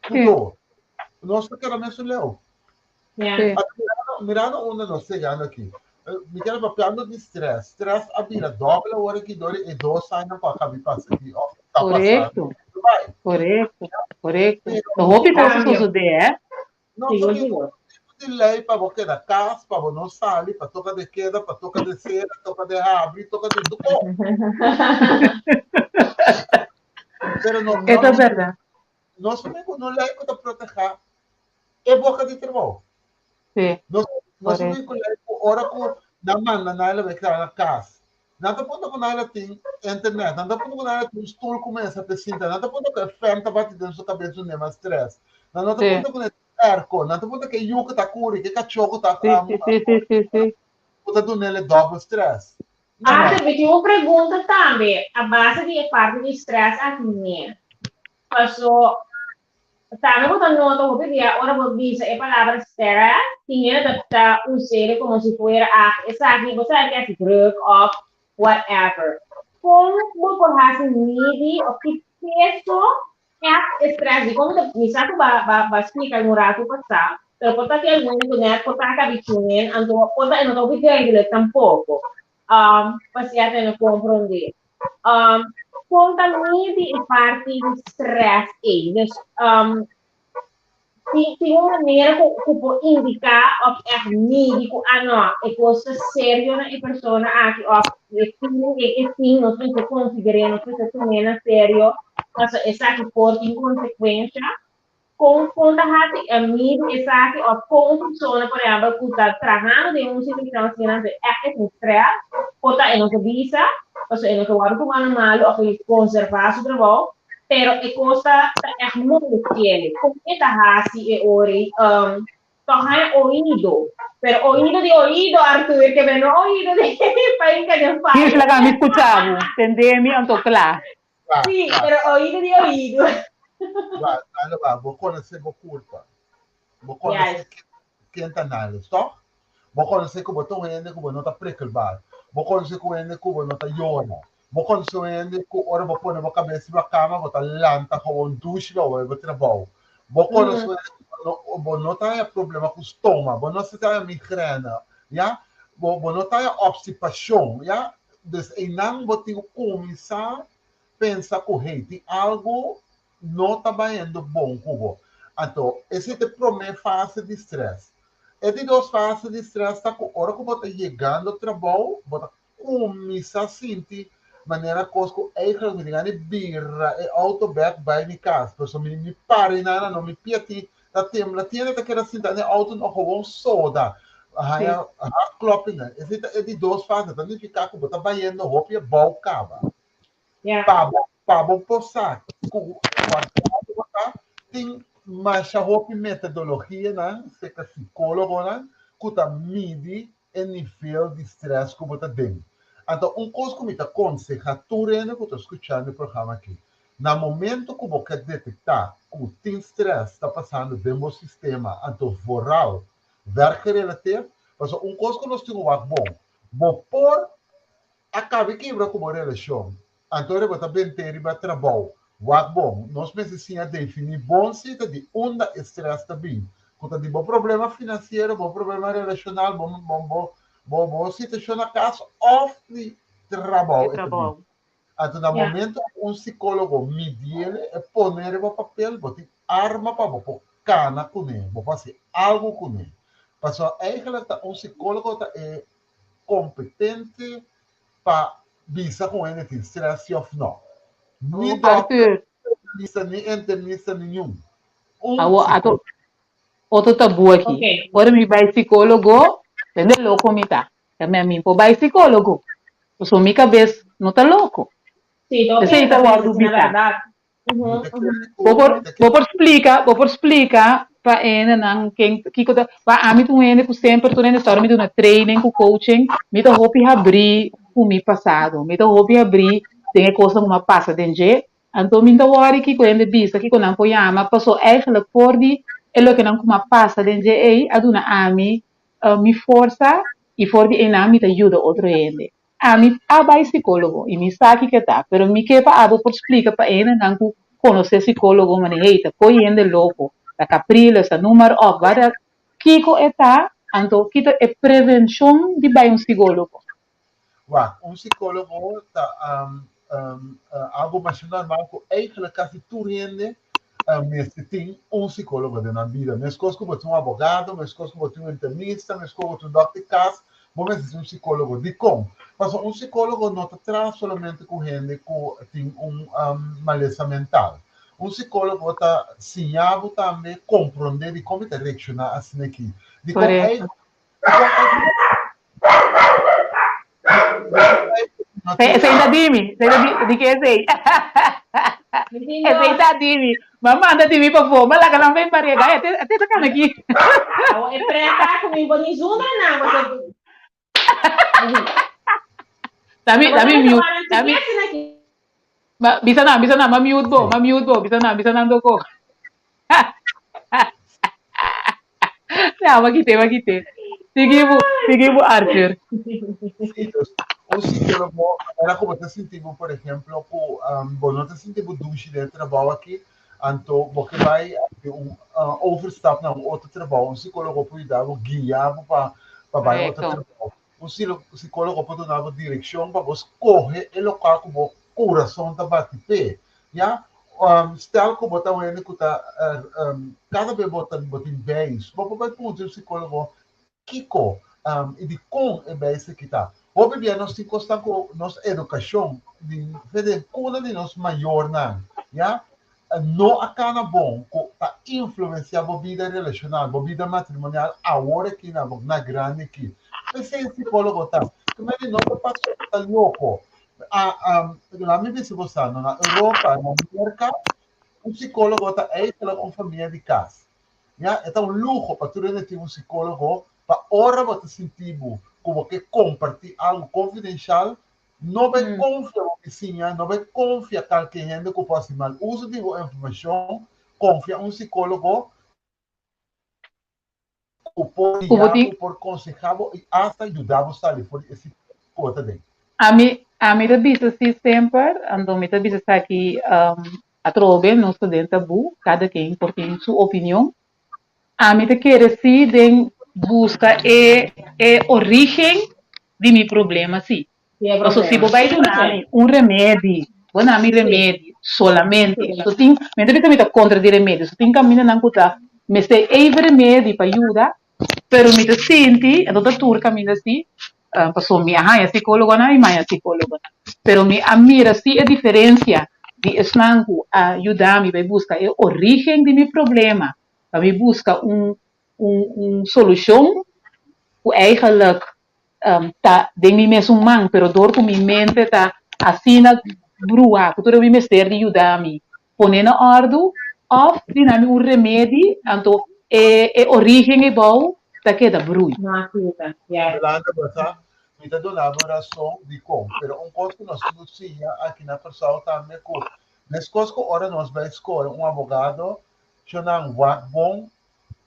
Tur dos. Nos ta keda mesun leu. Ja. Mirando unda nos llegando aki. Mi kere papiando di stress. Stress a bira doble awor aki dor e dos aña ku a kabi pasa aki of ta pasando. Korekto. Bai. Korekto. Korekto. Pero No hopi kos a Cambio. sosodé, eh? No Sigur, tin sigur. tipo di lei pa bo keda kas, pa bo no sali, pa toka de keda, pa toka de sera, toka de habri, toka de tur. Pero no E ta no bèrdat. nos tin ku no lei ku ta protehá e boka di trabou. Sí, Nos nos correcto. tin ku lei ku ora ku nan manda Naila bai traha na kas, nan ta punta ku Naila tin internet, nan ta punta ku Naila tin un stul ku mesa pa e sinta, nan ta punta ku e fèn ta bati den su kabes su nema stress, nan no ta Sí. punta ku e tin airco, nan ta punta ku e yu ku ta kuri, ku e kachó ku ta Sí, sí, sí, sí, sí, sí. ku ta dun'el e dòbel stress. No, Ah, mi tin un pregunta tambe a base di e parti di stress aki ne. Paso Tambe bo ta nota hopi bia ora bo bisa e palabra stress, tin hende ta ta us'e como si fuera ah esaki bo sa ke hasi druk of whatever. Kon bo por hasi midi of ki peso ègt e stress di kon mi sa ku ba ba ba splika algun ratu pasá, pero por ta tin algun hende ku nèt por ta kabichunen anto por ta e no ta hopi duidelijk tampoko. Pa sier ta no komprondé. Kon ta midi e parti di stress ei? Dus tin un manera ku ku por indiká òf ègt midi ku ah no, e kos ta serio na e persona aki òf e feeling ei e tin nos mester konsider'é, nos mester tum'é na serio pasobra esaki por tin konsekuensha. Kon kon ta hasi e midi esaki òf kon un persona por ehèmpel ku ta trahando den un situashon asina anto ègt e tin strès por ta e no ta bisa pasobra e no ta wòrdu tuma na malu òf e konservá su trabou pero e kos ta ta ègt molesti'el kon e ta hasi e ora ei tòg haña oido pero oido di oido Arthur ke men no oido di pa hinka den Dios faya. laga mi skucha bo tende mi anto kla. Wa, Sí, wa, pero oído di oído. wa, Nalo, wa, bo konosé bo kulpa. Bo konosé Juist. ken ta Nalo, toch? Bo konosé ku bo ta un hende ku bo no ta prikkelbaar. Bo konosé ku un hende ku bo no ta yora. Bo konosé un hende ku ora bo pone bo kabes riba kama bo ta lanta gewoon dushi pa bo bai bo trabou. Bo konosé un hende ku bo no, bo no ta haña problema ku stoma, bo no sa ta haña migrène, ya? Bo, bo no ta haña obstipashon, ya? Dus einan bo tin ku kuminsá pensa ku hey, tin algu no ta bayendo bon ku bo. Anto, esei ta e promé fase di strès. E di dos fase di strès ta ku ora ku bo ta yegando trabou, bo ta kuminsá sinti manera kos ku eigenlijk mi tin gana di bira e outo bèk bai mi kas, pasobra mi mi para i nada no, mi pia tin ta tembla, tiene ta keda sinta den e outo no gewoon soda, haña hartkloppingen. Esei ta e di dos fase, ta nifiká ku bo ta bayendo hopi abou kaba. Pa bo pa bo por sa ku kuantu bo ta, tin masha hopi metodologianan serka sikólogonan ku ta midi e nivel di stress ku bo ta den. Anto un kos ku mi ta konsehá tur hende ku ta skuchando e programa aki, na momento ku bo ke detektá ku tin stress ta pasando den bo sistema, anto vooral werkgerelateerd, pasobra un kos ku nos tin ku wak bon, bo por a kaba i kibra ku bo relashon, anto ora bo ta bent'é riba trabou. Wak bon, nos mester siña definí bon si ta di unda e strès ta bin, ku ta di bo problema finansiero, bo problema relashonal, bo bo bo bo situashon na kas òf di trabou E e ta bin. trabou. Anto na momento ku un sikólogo midiel e pone riba papel, bo tin arma pa bo por kana kuné, bo por hasi algu kuné. Pasobra eigentlik ta un sikólogo ta e kompetente pa bisa ku hende tin stress si of no. Ni Oh, dokter, Arthur. ni specialista, ni internista, ni niun. Un Awo, ato, psicólogo. otro tabú aki. Ok. Ora mi bai psicólogo, tende loco mi ta. Ta mi a mi por bai psicólogo. Pasobra mi cabes no ta loco. Sí, todo Esei piensa ta ta wòrdu asina, bisa. bèrdat. Mi ta kere ku, Bo por, mi ta bo kere por splika, bo por splika pa hendenan ken kiko ta, pa ami ta un hende ku semper tur hende sa ora mi duna training ku coaching, mi ta hopi habrí ku mi pasado, mi ta hopi habrí den e kosnan ku mi a pasa den dje, anto mi no ta wòri kiko hende bisa, kiko nan por yama, paso eigenlijk for di e lokenan ku mi a pasa den dje ei a duna ami mi forsa i for di einan mi ta yuda otro hende. Ami a bai psicólogo y mi sa kiko ta, pero mi ke pa abo por splica pa hendenan cu conoce psicólogo mane hey ta coy hende loco, ta capriles, ta noem maar op, wada kiko e ta, anto ki ta e prevencion di bai un psicólogo? Wak, un psicólogo ta algo masha normal cu eigenlijk casi tur hende mester tin un psicólogo den nan bida. Mescos cu bo tin un abogado, mescos cu bo tin un internista, mescos cu bo tin un dokter di cas, Bo mester tin un psicólogo. Dikon? Pasobra un psicólogo no ta traha solamente ku hende ku tin un malesa mental. Un psicólogo ta siña bo tambe komprondé dikon mi ta reakshoná asina aki. Dikon ei, Korekto. dikon ei no tin. Esei ta di mi. Esei ta di, di ke esei? Esei ta di mi. Ma manda di mi pafó. Ma laga nan ven barega. Ay, ate, ate ta kana aki. Awo e preta ku mi bo ni zundra nan, pasobra. Dami, Abo dami tambe ta mute. wak Dami, chiquet asina aki. ma, bisa nan, bisa nan, ma mute bo, ma mute bo, bisa nan, bisa nan doko. Ya, ma kite, ma kite. Sigui bo, sigui bo Arthur. Sí, dus un psicólogo, manera ku bo ta sinti bo, por ejemplo, ku um, bo no ta sinti bo dushi den e trabou aki, anto bo ke bai hasi un uh, overstap na un otro trabou. Un psicólogo por yuda bo, guia bo pa pa bai otro Correcto. trabou. Un psicólogo por duna bo direkshon pa bo skohe e lokal ku bo kurason ta bati p'e. Ya, um, stel ku bo ta un hende ku ta uh, um, kada be bo ta bo tin beis, bo por bai puntra un psicólogo kiko um, i dikon e beis aki ta. Hopi bia nos tin kosnan ku nos edukashon di den kuna di nos mayornan, ya, no a kana bon ku ta influensiá bo bida relashonal, bo bida matrimonial awor aki na bo na grandi aki. P'esei e psicólogo ta. Kmedi no ta pasobra bo ta loko. A laat mi bisa bo sa, no na Europa, na Merka, un psicólogo ta eigenlijk un famia di kas. Ya, e ta un luho pa tur hende tin un psicólogo pa ora bo ta sinti bo ku bo ke kompartí algu konfidenshal, no bai konfia bo bisiña, no bai konfia kalke hende ku por hasi mal uso di bo informashon, konfia un psicólogo ku por Ku bo guia tin bo, por konsehá bo i asta yuda bo sali for di e situashon ku bo ta den. Ami, ami ta bisa si semper, anto mi ta bisa esaki atrobe, nos ta den tabú, kada ken por tin su opinion. Ami ta kere si den buska e e origen di mi problema si. Paso si bo bai duna mi un remedi, bo duna mi remedi solamente, so tin, mi no ta bisa mi ta kontra di remedi, so tin kamindanan ku ta mester even remedi pa yuda, pero mi ta sinti, anto ta tur kaminda si. Pasobra mi a haña sikólogonan i mi a haña sikólogonan. Pero mi a mira si e diferensia di esnan ku a yuda mi bai buska e orígen di mi problema, pa mi buska un un un solushon ku eigenlijk ta den mi mesun man, pero dor ku mi mente ta asina bruhá ku tur mi mester di yuda mi pone na òrdu òf duna mi un remedi, anto e e orígen ebou ta keda brui. No a kita, yes. Yolanda, bo sa, mi ta duna bo rason dikon, pero un kos ku nos tin ku siña aki na Kòrsou tambe ku meskos ku ora nos bai skohe un abogado, shonnan wak bon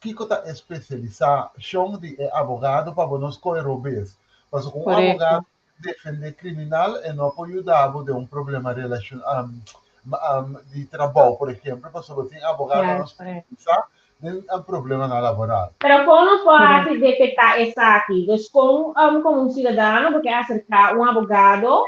kiko ta e spesialisashon di e abogado pa bo no skohe robes. Pasobra ku un abogado defende kriminal e no por yuda bo den un problema relashon di trabou por ehempel pasobra tin abogadonan spesialisá den problemanan laboral. Pero kon nos por hasi detektá esaki? Dus kon komo un siudadano bo ke aserká un abogado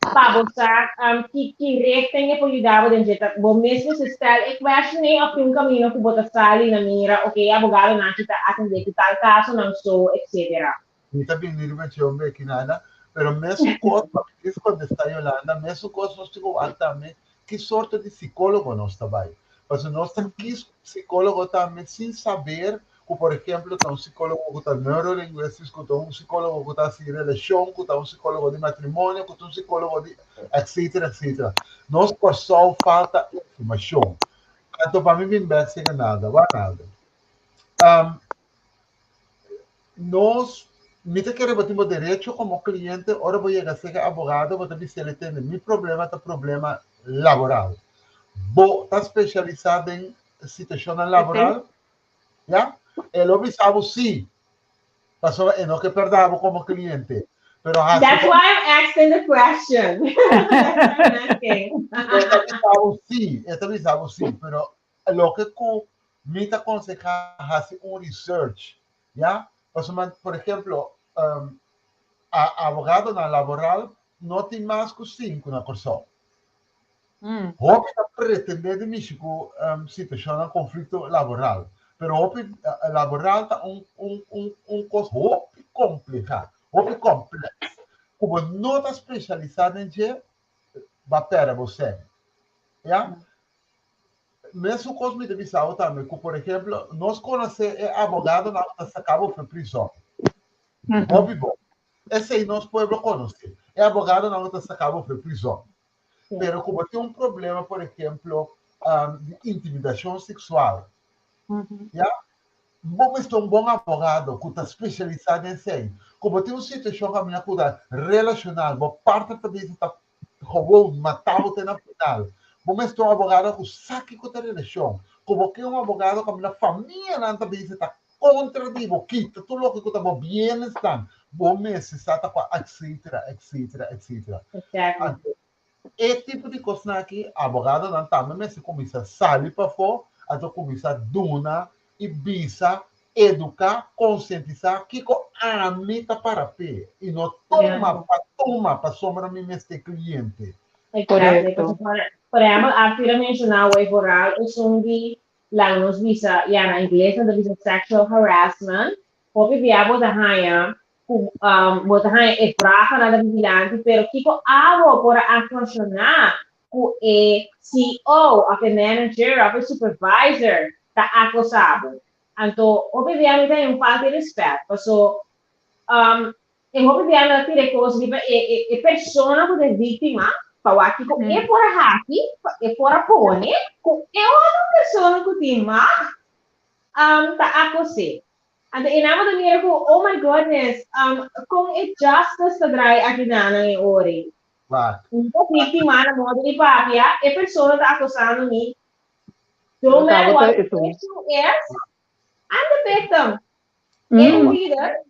pa bo sa ki ki richting e por yuda bo den dje? Ta bo mes mester stel e question ei òf tin un kamino ku bo ta sali na mira oke e abogadonan aki ta atendé ku tal kasonan so etcetera? Mi ta bini riba dje un beki nada, pero mesun kos, pa mi djis kontestá Yolanda, mesun kos nos tin ku wak tambe ki sorto di sikólogo nos ta bai. Pasobra nos ta kis un sikólogo tambe sin saber ku por ehemplo ta un sikólogo ku ta neurolingüistisch, ku ta un sikólogo ku ta hasi relashon, ku ta un sikólogo di matrimonio, ku ta un sikólogo di etcetera etcetera. Nos Kòrsou falta informashon. Anto pa mi bin bèk serka Nalda, wak Nalda. Nos, mi ta kere bo tin bo derecho komo kliente ora bo yega serka abogado bo ta bis'el e tende mi problema ta problema laboral. Bo ta spesialisá den situashonnan laboral? Ya? E lo bisa bo sí, pasobra e no ke pèrdè bo komo kliente. Pero hasi That's why I'm asking the question. That's why I'm asking. E ta bisa bo sí, e ta bisa bo sí, pero Loke ku mi ta konsehá hasi un research, ya, pasobra por ehemplo abogadonan laboral no tin mas ku sinku na Kòrsou. Hopi ta pretendé di mishi ku situashonnan konflikto laboral, pero hopi laboral ta un un un un kos hopi kompliká, hopi kompleks ku bo no ta spesialisá den dje, bo a pèrdè bo sèn, ya. Mesun kos mi ta bisa bo tambe ku por ehemplo nos konosé e abogadonan ku ta saka bo for prizòn. Hopi bon. Esei nos pueblo konosé. E abogadonan ku ta saka bo for prizòn. Pero ku bo tin un problema por ehemplo di intimidashon seksual, ya, bo mester un bon abogado ku ta spesialisá den esei. Ku bo tin un situashon kaminda ku ta relashonal, bo partner ta bisa ta Gewoon mata bo te na final. Bo mester un abogado ku sa kiko ta relashon. Ku bo ke un abogado kaminda famianan ta bisa ta kontra di bo, kita tur loke ku ta bo bienesnan. Bo mester sa ta kua etcetera etcetera etcetera. Anto e tipo di kosnan aki abogadonan tambe mester kuminsá sali pafó anto kuminsá duna i bisa, eduká, konsientisá kiko ami ta para p'e i no tuma pa tuma pasobra mi mester kliente. Exactly. Por ehempel, Arthur a menshoná awor vooral esun di laga nos bisa, ya na ingles nan ta bisa sexual harassment. Hopi bia bo ta haña ku bo ta haña e vragennan ta bin dilanti, pero kiko abo por a akshonshoná ku e CEO òf e manager òf e supervisor ta akosá bo. Anto hopi bia mi ta haña un falta di rèspèt paso e hopi bia mi ta tira e kos riba e e persona ku ta e víktima pa wak kiko e por a hasi, e por a pone ku e otro persona ku tin mag ta akos'é. Anto e nan bo ta mira ku oh my goodness kon e justice ta draai aki nan e ora ei. Un ta víktima na modo di papia, e persona ta akosando mi. No matter what the issue is, I'm the victim. E lider,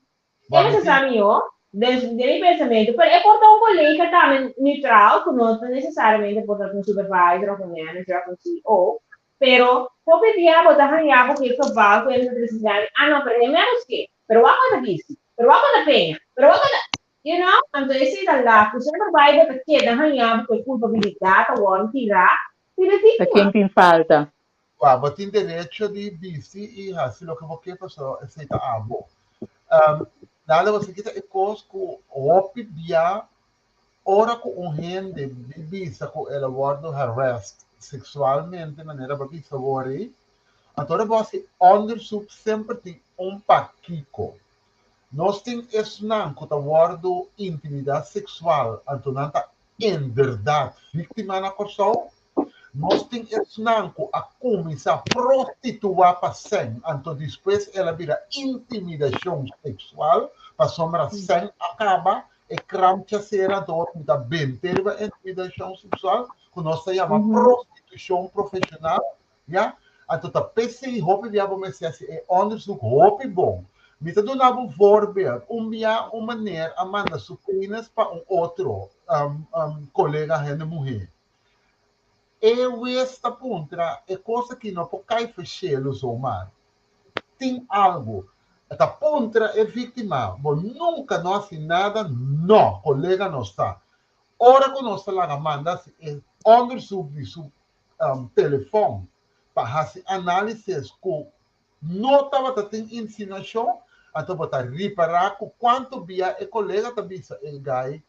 e mester sa mihó, den mi pensamentu, pero e por ta un kolega tambe neutral, ku no ta nesesariamente por ta un supervisor òf un manager òf un CEO, pero hopi bia bo ta haña bo ku e geval ku e mester trese dilanti, ah no, pero e mènos ke, pero wak bo ta bisti, pero wak bo ta peña, pero wak bo ta. You know? Anto esei ta laf ku semper bai bo ta keda haña bo ku e kulpabilidat ta wòrdu tirá riba e Ta víktima. ken tin falta. Wak, bo tin derecho di bisti i hasi loke bo ke pasobra esei ta abo. Nada, bo kita e kos ku hopi bia ora ku un hende bisa ku el a wòrdu harassed seksualmente, manera bo bisa wòrdu, anto ora bo hasi onderzoek semper tin un pakiko. Nos tin esnan ku ta wòrdu intimidá seksual, anto nan ta inderdaad víktima na Kòrsou. Nos tin esnan ku a kuminsá prostituá pa sèn, anto despues el a bira intimidashon seksual, pasobra sèn a kaba, e krantje a sera, anto ora ku ta bente riba intimidashon seksual, ku nos ta yama prostitushon profeshonal, ya. Anto ta p'esei hopi bia bo mester hasi e onderzoek hopi bon. Mi ta duna bo un voorbeeld. Un bia un meneer a manda su penis pa un otro kolega hende muhé. E wes ta puntra, e kos aki no por kai for shelu zomaar. Tin algu. E ta puntra e víktima, bo nunka no hasi nada? No, kolega no sa. Ora ku nos ta laga manda hasi e onderzoek di su telefòn pa hasi análisis ku no tabata tin insinuashon, anto bo ta ripará ku kuantu bia e kolega ta bisa e gai,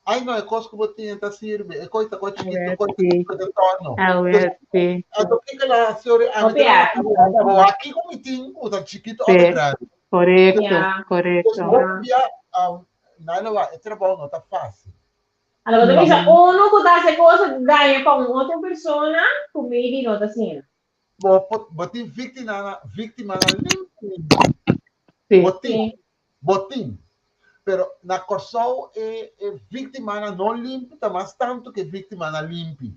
Ai no, e kos ku bo tin ta sirbi, e kos ta kos chikitu, e kos ta kos torno. Anto kiko el a hasi ora ami ta bo wak kiko mi tin ku ta chikitu òf grandi. Korekto, korekto. Hopi bia, Naila wak, e trabou no ta fásil. Anto bo ta bisa uno ku ta hasi kos daña pa un otro persona ku maybe no ta asina. Bo por, bo tin víktimanan, víktimanan limpi limpi. Sí. Bo tin, bo tin. Pero na Kòrsou e e víktimanan no limpi ta mas tantu ku e víktimanan limpi.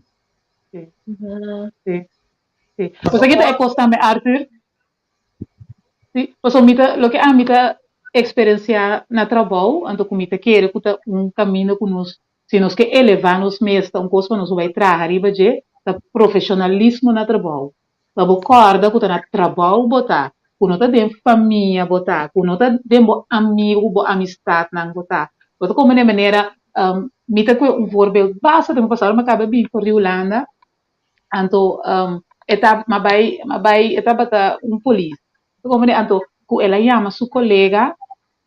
Sí. Sí. Sí. Bo sa kita e kos tambe, Arthur? Sí, pasobra mi ta, loke ami ta eksperensiá na trabou, anto ku mi ta kere ku ta un kaminda ku nos, si nos ke elevá nos mes, ta un kos pa nos bai traha riba dje, ta profeshonalismo na trabou. Pa bo kòrda ku ta na trabou bo ta, ku no ta den famia bo ta, ku no ta den bo amigu ku bo amistatnan bo ta. Bo ta komo den manera, mi ta kue un voorbeeld basta tempu pasado mi a kaba bin for di Hulanda, Anto e ta m'a bai m'a bai e tabata un polis. Anto ku el a yama su kolega,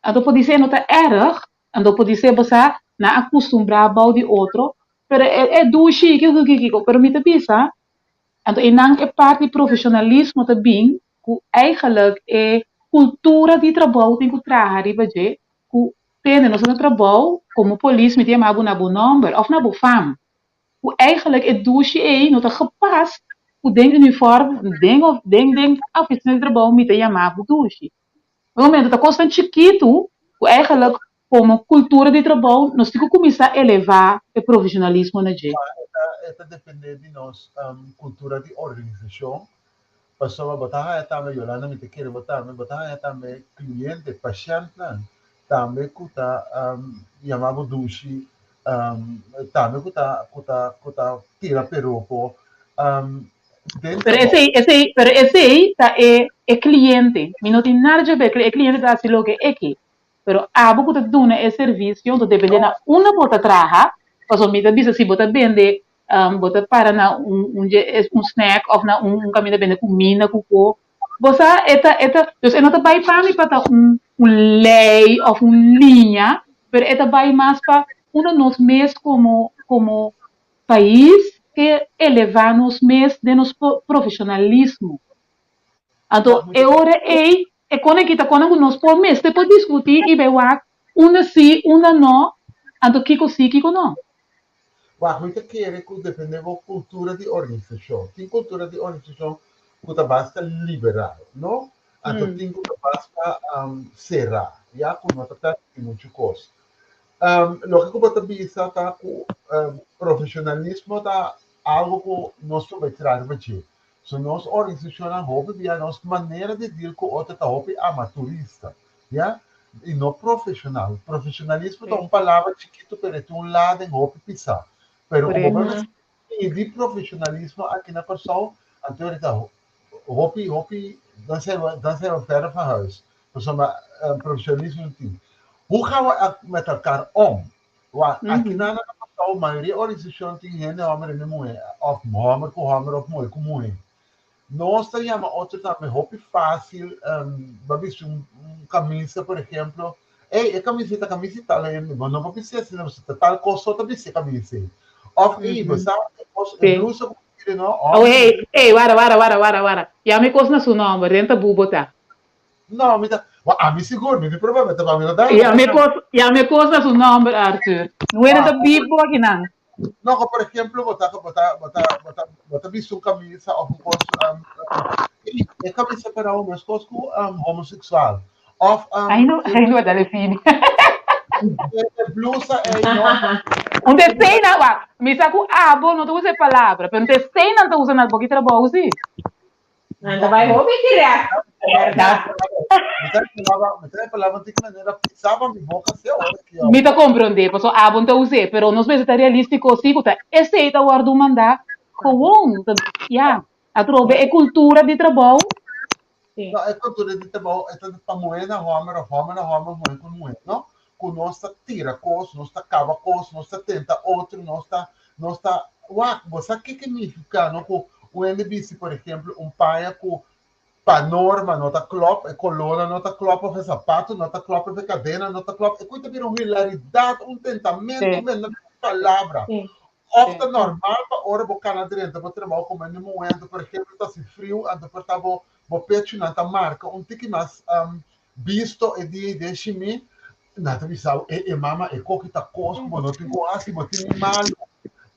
anto podisé no ta erg, anto podisé bo sa nan a kustumbrá bou di otro, pero e e dushi kiko kiko kiko, pero mi ta bisa, anto einan e parti profeshonalismo ta bin ku eigenlijk e kultura di trabou tin ku traha riba dje, ku tende nos ta na trabou komo polis mi ta yama bo na bo nòmber òf na bo fam. Ku eigenlijk e dushi ei no ta gepast ku den uniform, den of den den oficina di trabou mi ta yama bo dushi. E momento ta kosnan chikitu ku eigenlijk komo kultura di trabou nos tin ku kuminsá elevá e profesionalismo na dje. E ta depende di nos kultura di organisashon, pasobra bo ta haña tambe, Yolanda mi ta kere bo tambe, bo ta haña tambe kliente, pashèntnan tambe ku ta yama bo dushi, tambe ku ta ku ta ku ta tira peropo den Pero esei esei pero esei ta e e kliente mi no tin nada dje ber e kliente ta hasi loke e ke pero abo ku ta duna e servisio ta depende na unda bo ta traha pasobra mi ta bisa si bo ta bende bo ta para na un un dje un snack of na un kaminda bende kuminda ku ko Bo sa, e ta, e ta, dus e no ta bai pa mi pa ta un, un lei of un liña, pero e ta bai mas pa unda nos mes como, como pais ke eleva nos mes den nos profesionalismo. Anto e ora ei, e kone kita kone ku nos por mester por diskuti i bai wak unda si, unda no, anto kiko si, kiko no. Wak, mi ta kere ku depende bo kultura di organisashon. Tin kultura di organisashon ku ta basta liberal, no? Anto tin ku ta basta será, ya ku no ta permití muchu kos. Loke ku bo ta bisa ta ku profeshonalismo ta algu ku nos ta bai traha riba dje. So nos organisashonnan hopi bia nos manera di deal ku otro ta hopi amaturista, ya, i no profeshonal. Profeshonalismo ta un palabra chikitu pero e tin un laden hopi pisá. Pero ku bo mester pidi profeshonalismo aki na Kòrsou, anto e ta hopi hopi dan zijn we dan zijn we verder van huis. Pasobra profeshonalismo no tin. Hoe gaan we met elkaar om? Wak, aki nan na Kòrsou mayoria organisashon tin hende hòmber hende muhé òf hòmber ku hòmber òf muhé ku muhé. Nos ta yama otro tambe hopi fásil, bo a bisti un kamisa por ehemplo. Ei, e kamisa ei ta kamisa di tal hende, bo no por bisti asina, pasobra ta tal kos so ta bisti e kamisa ei. Òf, ei, bo sa, e kos, e blusa ku bo tira no, Oh, òf. hey, hey, wara, wara, wara, wara, wara. Yama e kos na su nòmber, den tabú bo ta. No, mi ta, bo, ami sigur, mi tin problema, ta pa mi no ta. Yama e kos, yama e kos na su nòmber, Arthur. No hende ta bibo akinan. No, ku por ehemplo, bo ta, bo ta, bo ta, bo ta, bo ta bisti un kamisa òf un kos, ei, e kamisa ta rau meskos ku homoseksual. Òf, Ai no, ai no, dale fini. E blusa ei no. Un ta esei wak, mi sa ku abo no ta usa e palabra, pero un ta esei nan ta usa na boki trabou si. Nan ta bai hopi direct, bèrdat. Mi ta palabra, mi ta palabra tin manera pisaba mi boka si awor aki. Mi ta komprondé, pasobra abo no ta us'é, pero nos mester ta realístiko si ku ta esei ta wòrdu mandá gewoon, ya, atrobe e kultura di trabou. No, e kultura di trabou e ta pa muhé na hòmber òf hòmber na hòmber, muhé ku muhé, no? Ku nos ta tira kos, nos ta kaba kos, nos ta tenta otro, nos ta, nos ta, wak, bo sa ke ke nifiká, no? Ku un hende bisti, por ehemplo, un paña ku pa norma no ta klòp, e kolónan no ta klòp, òf e sapatu no ta klòp, òf e kadena no ta klòp, e ku ta bira un hilaridat, un tentamentu, un bendamentu di palabra. Òf ta normal pa ora bo kana drenta bo trabou komo hende muhé, anto por ehemplo ta hasi friu, anto por ta bo bo pechunan ta marka un tiki mas bisto e dia ei den shimí, nan ta bisa bo, e e mama e koki ta kos ku bo no tin ku hasi, bo tin malu.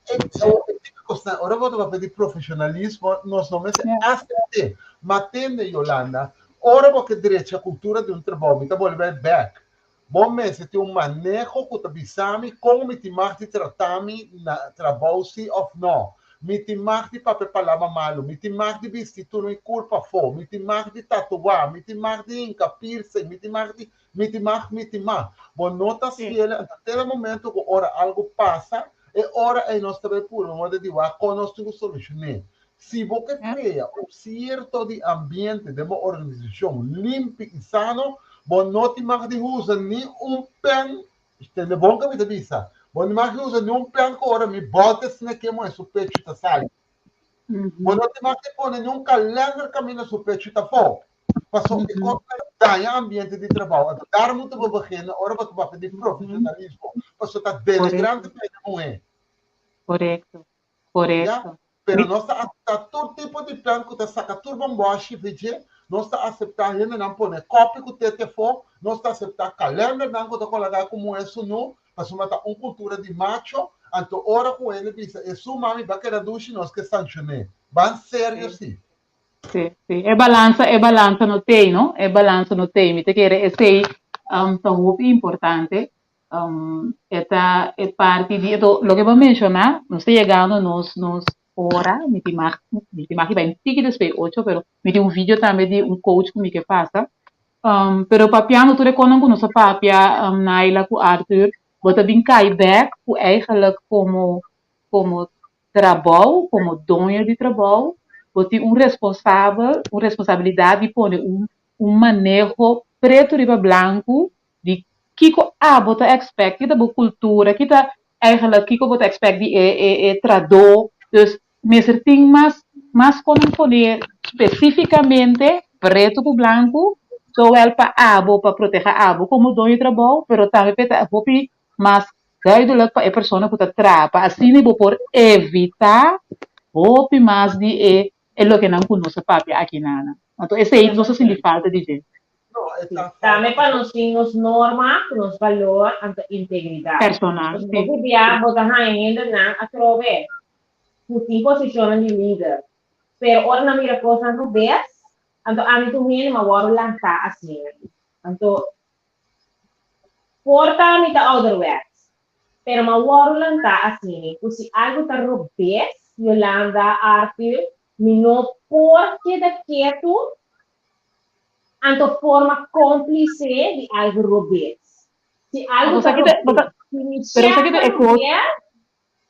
E e kosnan, ora bo ta papia di profeshonalismo, nos no mester asept'é. Ma tende, Yolanda, ora bo ke drecha kultura di un trabou, mi ta bolbe bai bèk, bo mester tin un maneho ku ta bisa mi kon mi tin mag di trata mi na trabou si òf nò. Mi tin mag di papia palabra malu, mi tin mag di bisti tur mi kurp afó, mi tin mag di tatuá, mi tin mag di hinka piercing, mi tin mag di, mi tin mag, mi tin mag. Bo no ta fiel anto te e momento ku ora algu pasa, e ora ei nos ta bai purba moda di wak kon nos tin ku solushon'é. Si bo ke krea un sierto di ambiente den bo organisashon limpi i sano, bo no tin mag di usa ni un pèn Tende bon ke mi ta bisa. Bo no mag usa niun pen ku ora mi bòlta esina ke moe su pechu ta sali. Bo no tin mag di pone niun kalender kaminda su pechu ta afó. Pasobra e kos ta daña ambiente di trabou. Anto daar moeten we beginnen ora bo ta papia di profesionalismo. Pasobra ta denigrante pa hende muhé. Korekto, korekto. Ya? Pero nos ta aseptá tur tipo di plan ku ta saka tur bombòshi for dje, nos ta aseptá hendenan pone kòpi ku tete afó, nos ta aseptá kalendernan ku ta kologá ku muhé sunú, pasobra ta un kultura di macho, anto ora ku hende bisa e su mami ba keda dushi nos ke sanshon'é. Ban serio si. Sí, sí. E balansa, e balansa no t'ei, no? E balansa no t'ei. Mi ta kere esei ta hopi importante. E ta e parti di, enton loke bo a menshoná, nos ta yegando nos nos ora, mi tin mag mi tin mag di bai un tiki despues di ocho, pero mi tin un video tambe di un coach ku mi ke pasa. Pero papiando tur e kosnan ku nos a papia, Naila ku Arthur, bo ta bin kai bèk ku eigenlijk komo komo trabou, komo doño di trabou, bo tin un responsabel, un responsabilidat di pone un un maneho pretu riba blanku di kiko abo ta expect, ki ta bo cultura, ki ta eigenlijk kiko bo ta expect di e e e tradó, dus mester tin mas mas kon pone specificamente pretu ku blanku, zowel pa abo pa proteha abo komo doño di trabou, pero tambe pa e ta hopi mas duidelijk pa e persona ku ta traha, pa asina bo por evita hopi mas di e e lokenan ku nos a papia aki nana. Anto esei nos a sinti falta di dje. Tambe pa nos tin nos norma ku nos balor anto integridat. Personal, si. Hopi bia bo ta haña hendenan atrobe ku tin posishonnan di lider, pero ora nan mira kosnan rubes, anto ami tur hende m'a wòrdu lantá asina. Anto por ta mi ta ouderwets, Pero m'a wòrdu lantá asini ku si algu ta robes, Yolanda, Arthur, mi no por keda ketu anto forma kómplise di algu robes. Si algu ta robes, si mi Pero chèf esaki ta ta e kos, robes,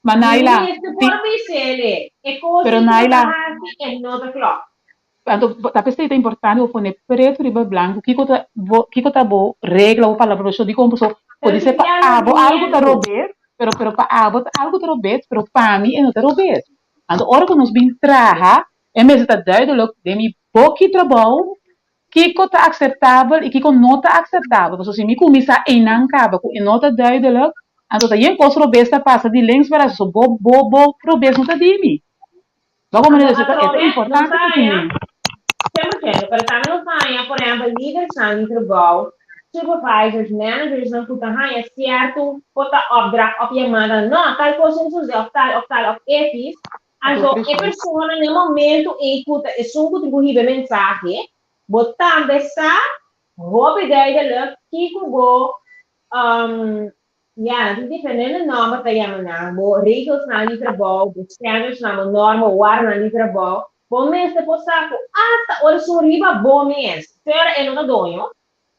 ma mi Naila, mester si, por bis'é, e kos pero ei ku bo ta Naila, hasi e no ta klòp. Anto ta p'esei ta importante bo pone pretu riba blanku kiko ta bo kiko ta bo regla bo palabrashon dikon paso Pero podi ser tin pa bia no abo algu ta miedu. robes pero pero pa abo ta algu ta robes pero pa mi e no ta robes anto ora ku nos bin traha e mester ta duidelijk den mi boki trabou. Kiko ta akseptabel i kiko no ta akseptabel. Pasobra si mi kuminsá einan kaba ku e no ta duidelijk, anto ta yen kos robes ta pasa di links pa rechts. So bo bo bo robes no ta di mi. Bo a Anto komprende? So e ta atrobe nos importante ta ku haña, tin. 100%, pero tambe nos ta haña, por ehèmpel, lidernan di trabou, supervisors, managersnan ku ta haña sierto por ta opdracht òf yamada, no, tal kos tin sosodé òf tal òf tal òf ekis, Anto Anto e precies. persona na e momento ei ku ta esun ku tin ku hiba e mensahe, bo tambe sa hopi duidelijk kiko bo, ya, nan tin diferente nòmber ta yama nan, bo regelsnan di trabou, bo standardsnan, bo norma, warnan di trabou, bo mester por sa ku asta ora esun riba bo mes, pero e no ta doño,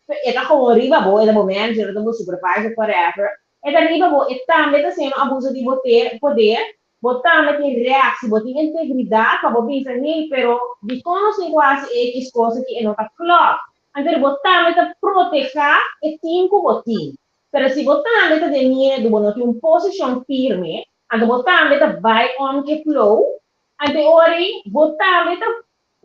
E ta gewoon riba bo, e ta bo manager, e ta bo supervisor, whatever. E ta riba bo, e tambe ta haciendo abuso di bo poder, bo tambe tin recht, si bo tin integridad pa bo bisa, hey, pero dicon nos tin cu haci X cos aki, e no ta klopt. Anto bo tambe ta proteha e team cu bo tin. Pero si bo tambe ta den miedo, bo no tin un posicion firme, anto bo tambe ta bay om cu e flow, anto e ora ey bo tambe ta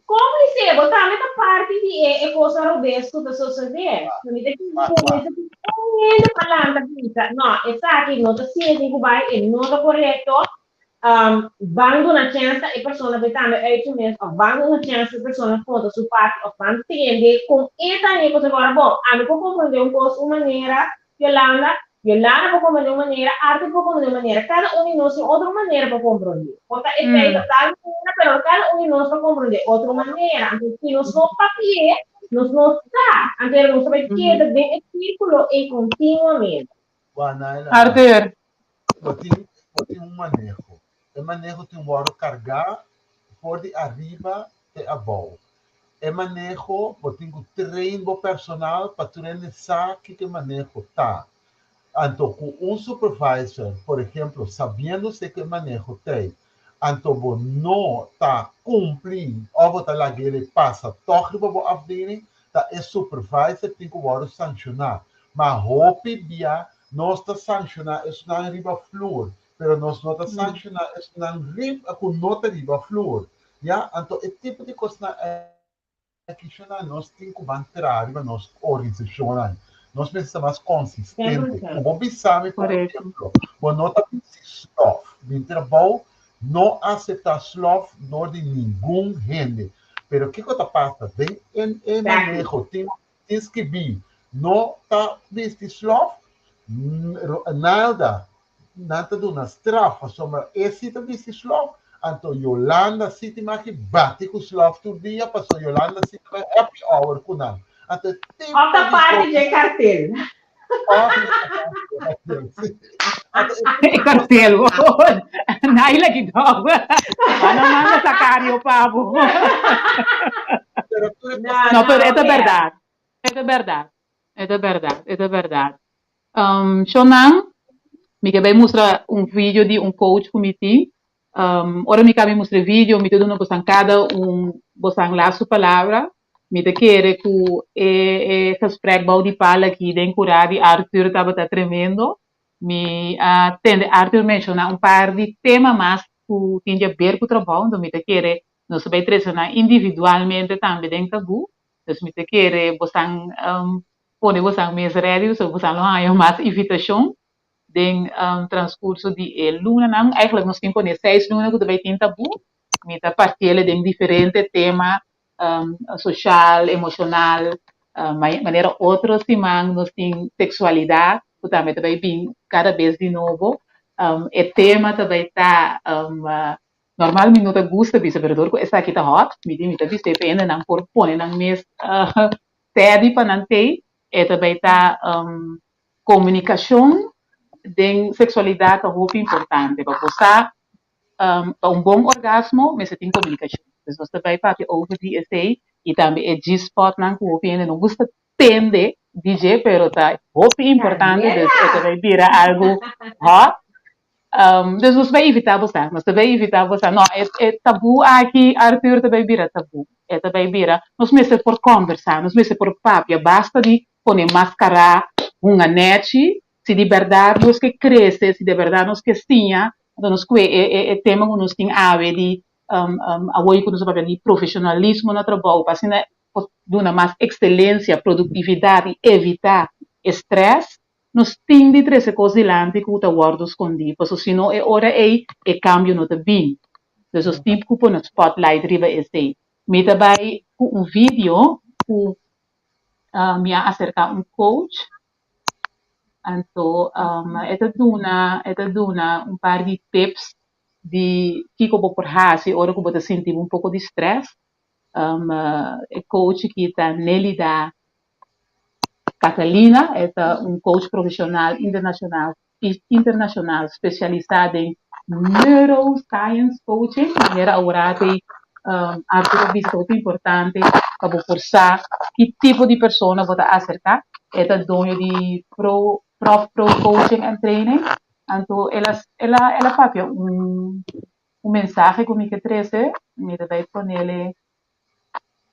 Kómplise, bo tambe ta parti di e e kosnan robes ku ta sosodé. No mi ta kere ku mester tin un hende pa lanta bisa, no, esaki no ta siña ku bai, e no ta korekto, ban duna chèns ta e persona bai tambe uit su mes òf ban duna chèns pa e persona konta su parti òf ban tende kon e ta haña e kos. Agora bon, ami por komprondé un kos un manera, Yolanda, Yolanda por komprondé un manera, Arthur por komprondé un manera, kada un di nos tin otro manera pa komprondé. Por ta e fei ta tal manera, pero kada un di nos ta komprondé otro manera. Anto si nos no papi'é, nos no sa. Anto nos ta bai keda den e sírkulo ei kontinuamente. Wak, Naila, Arthur. bo tin, bo tin un maneho. E maneho tin wòrdu kargá for di ariba te abou. E maneho, bo tin ku train bo personal pa tur hende sa kiko e maneho ta. Anto ku un supervisor, por ehemplo, sabiendo si ku e maneho t'ei, anto bo no ta kumpli òf bo ta laga el pasa tòg riba bo afdeling, ta e supervisor tin ku wòrdu sanshoná. Ma hopi bia nos ta sanshoná esnan riba flur, pero nos no ta sanshoná esnan riba ku no ta riba flur. Ya, anto e tipo di kosnan aki shona nos tin ku ban traha riba nos organisashonnan. Nos mester ta mas konsistente. Ku bo bisa mi, por ehemplo, bo no ta bisti slof. Mi trabou no aseptá slof dor di ningun hende. Pero kiko ta pasa? Den e maneho tin tin skibí no ta bisti slof, nada nan ta duna straf pasobra e si ta bisti slof, anto Yolanda si tin maki bati ku slof tur dia pasobra Yolanda si ta bai happy hour ku nan. Anto e tipo Of ta di parti kos dje kartel. Of ta parti dje kartel, si. Anto e tipo E di kos kartel, Naila ki dòg. Bo no manda sakario pa bo. Pero tur e No, kosnan No, pero no, e ta wea. bèrdat. E ta bèrdat. E ta bèrdat, e ta bèrdat. Um, Shonan, mi ke bai mustra un video di un coach ku mi tin. Um, ora mi kabi mustra e video, mi ta duna bosan kada un bosan laatste palabra. Mi ta kere ku e e gesprek bou di pala aki den kurá di Arthur tabata tremendo. Mi a tende Arthur menshoná un par di tema mas ku tin di aber ku trabou, enton mi ta kere nos ta bai trese nan individualmente tambe den Tabú. Dus mi ta kere bosan pone bosan mes ready so bosan lo haña mas invitashon den transkurso di e lunanan. Eigenlijk nos tin pone seis luna ku ta bai tin Tabú. Mi ta partiel den diferente tema soshal, emoshonal, manera otro siman nos tin seksualidat ku tambe ta bai bin kada bes di nobo. E tema ta bai ta Normal mi no ta gusta bisa, pero dor ku esaki ta hot, mi di mi ta bis'é pa hendenan por pone nan mes steady pa nan tei, e ta bai ta komunikashon den seksualidat ta hopi importante. Pa bo sa pa un bon orgasmo mester tin komunikashon. Dus nos ta bai papia over di esei i tambe e G-spotnan ku hopi hende no gusta tende di dje pero ta hopi importante dus e ta bai bira algu hot. Dus nos bai invitá bo sa, nos ta bai invitá bo sa. No, e e tabú aki, Arthur, ta bai bira tabú. E ta bai bira, nos mester por kòmbersá, nos mester por papia, basta di pone maskará, hunga nèchi. Si di bèrdat nos ke krese, si di bèrdat nos ke siña, anto nos kue e e e tema ku nos tin awe di awor ku nos ta papia di profeshonalismo na trabou, pa asina. por duna mas ekselensia, produktividat i evitá e strès, nos tin di trese kos dilanti ku ta wòrdu skondí, pasobra si no e ora ei e kambio no ta bin. Dus nos tin ku pone spotlight riba esei. Mi ta bai ku un video ku mi a aserká un coach, anto e ta duna e ta duna un par di tips di kiko bo por hasi ora ku bo ta sinti bo un poko di strès. E coach aki ta Nelida Catalina, e ta un coach profesional internacional internacional specialisa den neuroscience coaching, manera awor te Arthur a bisa hopi importante pa bo por sa ki tipo di persona bo ta acerca. E ta doño di Pro Prof Pro Coaching and Training, anto el a el a el a papia un un mensahe ku mi ke trese, mi ta bai ponele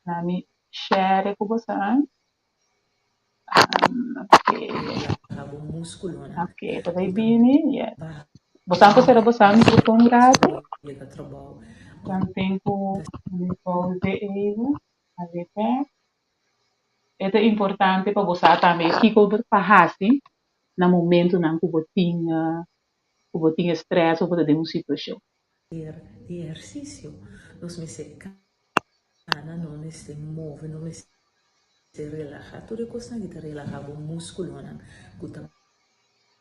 na mi share ku boso. Ok. Ok, ta bai bini, yes. Boso por sera boso microfoon un rato? Dan ten ku mi pauze even. A ver bek. E ta importante pa bo sa tambe kiko bo ta hasi na momentonan ku bo tin ku bo tin stress of bo ta den un situashon. Di ehersisio, nos mester kana, nos mester move, nos mester relaha. Tur e kosnan aki ta relaha bo muskulonan ku ta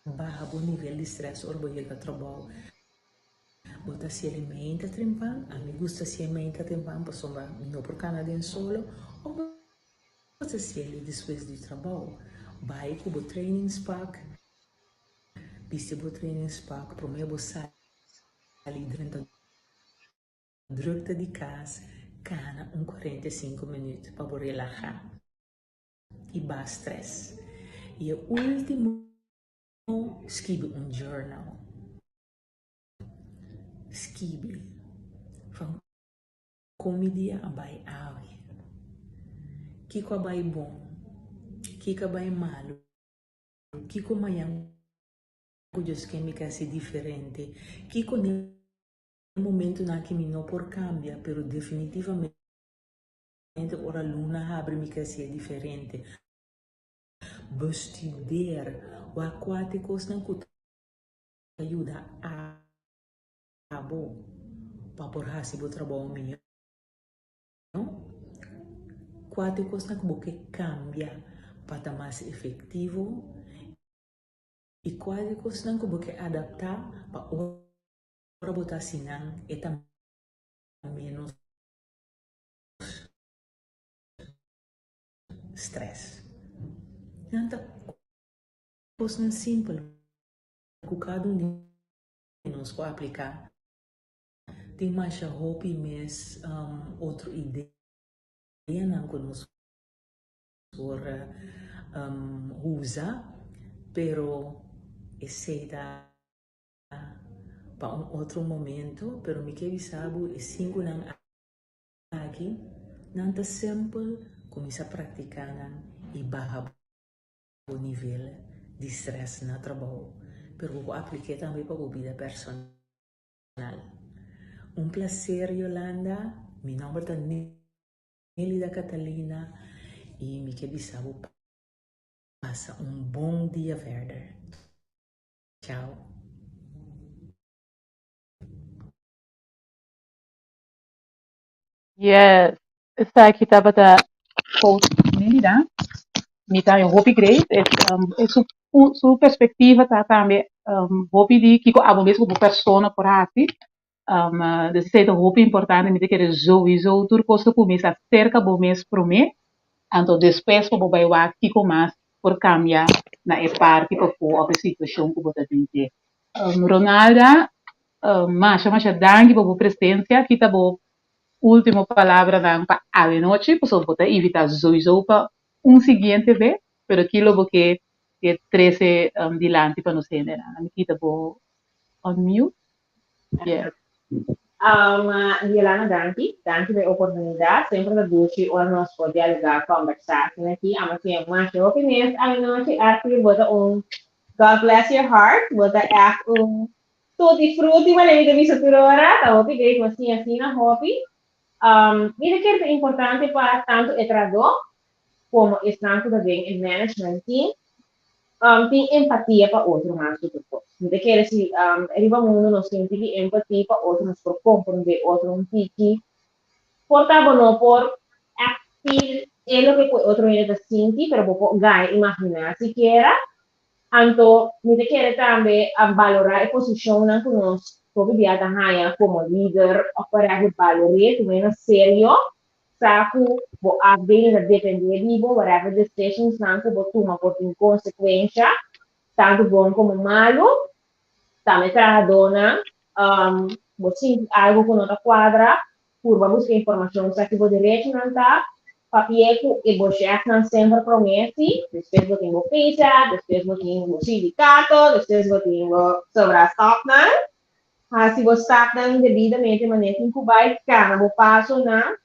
baha bo nivel di stress ora bo yega trabou. Bo ta hasi el meinta trempan, ami gusta hasi e meinta trempan pasobra mi no por kana den solo, of bo ta hasi el despues di trabou. Bai ku bo trainingspak, bisti bo trainingspak prome bo sali drenta drukte di kas, kana un 45 minuut pa bo relaha i baha stress. I e ultimo, skibi un journal. Skibi van kon mi dia a bai awe. Kiko a bai bon, kiko a bai malu, kiko mañan ku Dios ke mi ke hasi diferente, kiko n'e momentunan aki mi no por kambia, pero definitivamente ora luna habri mi ke hasié diferente. Bestudeer wak kua t'e kosnan ku ta yuda abo pa por hasi bo trabou mihó? Kua ta e kosnan ku bo ke kambia pa ta mas efektivo? I kua ta e kosnan ku bo ke adaptá pa ora bo ta hasi nan e ta ménos strès? Nan ta kosnan simpel ku kada un di nos por apliká. Tin masha hopi mes otro ideanan ku nos por usa, pero esei ta pa un otro momento. Pero mi ke bisa bo e sinkunan aki, nan ta simpel, kuminsá praktiká nan i baha bo nivel di stress na trabou, pero bo por aplik'é tambe pa bo bida personal. Un placer Yolanda, mi nomber ta Nelida Catalina y mi ke bisa bo pasa un bon dia verder. Chao. Yes, esaki tabata coach Nelida. Mi ta hopi great. E, um, su, su perspectiva ta tambe hopi di kiko abo mes como persona por hasi. Dus esei ta hopi importante. Mi ta kere sowieso tur kos ta kuminsá serka bo mes promé. Anto despues pa bo bai wak kiko mas por kambia na e parti pafó òf e situashon ku bo ta den dje. Ronalda, masha masha danki pa bo presensia. Ki ta bo último palabranan pa awenochi? Pasobra bo ta invitá sowieso pa un siguiente bes, pero ki lo bo ke ke trese dilanti pa nos hendenan? Mi kita bo on mute. Yes. Yolanda, danki. Danki pa e oportunidat. Semper ta dushi ora nos por dialogá, kòmbersá asina aki. Amo siña masha hopi mes awenochi. Arthur, bo ta un God bless your heart. Bo ta ègt un tutti frutti, manera mi ta bisa tur ora. Ta hopi great, bo a siña asina hopi. Mi ta kere ta importante pa tantu e trahadó komo esnan ku ta den e management team tin empatia pa otro mas ku tur kos. Mi ta kere si riba mundu nos tin un tiki empatia pa otro, nos por komprondé otro un tiki. Por ta bo no por ègt feel e loke ku e otro hende ta sinti, pero bo por gana imaginá sikiera. Anto mi ta kere tambe a balorá e posishonnan ku nos hopi bia ta haña komo lider òf whatever, balor'é, tum'é na serio, sa ku bo afdeling ta dependé di bo, whatever decisions-nan ku bo tuma por tin konsekuensha, tantu bon komo malu. Tambe trahadónan, bo sinti algu ku no ta kuadra, Purba buska informashon sa ki bo derechonan ta, papia ku e bo shèfnan semper promé si, despues bo tin bo pizza, despues bo tin bo sindikato, despues bo tin bo sobra stapnan. Hasi bo stapnan debidamente manera tin ku bai, kana bo pasonan.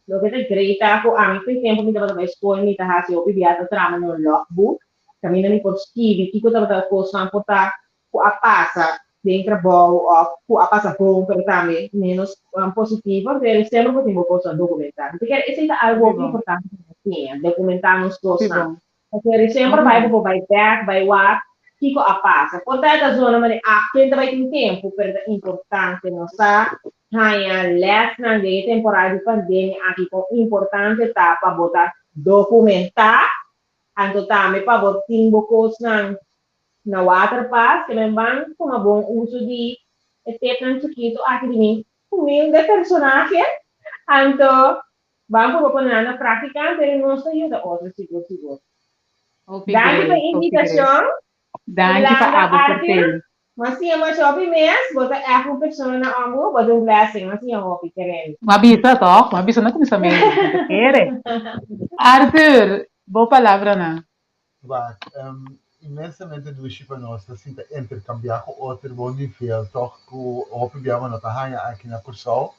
Loke ta great ta ku ami tur tempu mi tabata bai skol mi ta hasi hopi bia ta traha mi un logboek, kaminda mi por skibi kiko tabata kosnan por ta ku a pasa den trabou òf ku a pasa bon pero tambe ménos positivo, pero semper bo tin bo kosnan dokumentá. Mi ta kere esei ta algu hopi importante pa nos siña, dokumentá nos kosnan. Pasobra semper bai bo por bai bèk, bai wak kiko a pasa. Por ta e ta zona manera ah ken ta bai tin tempu, pero ta importante nos sa haña lèsnan den e temporada di pandemia aki kon importante ta pa bo ta dokumentá, anto tambe pa bo tin bo kosnan Na waterpas ke men ban tuma bon uso di e tepnan chikitu aki di mi humilde personahe, anto ban purba pone nan na práktika, pero nos ta yuda otro sigur sigur. Hopi Danki pa great, e hopi great. invitashon, Danki pa Yolanda, abo Arthur, port'el. M'a siña masha hopi mes, bo ta ègt un persona na òmbu, bo ta un blessing, m'a siña hopi, keremi. M'a bisa tòg, m'a bisa na kuminsamentu, mi ta kere. Arthur, bo palabranan. Wak, inmensamente dushi pa nos ta sinta interkambiá ku otro riba un nivel tòg ku hopi bia bo no ta haña aki na Kòrsou.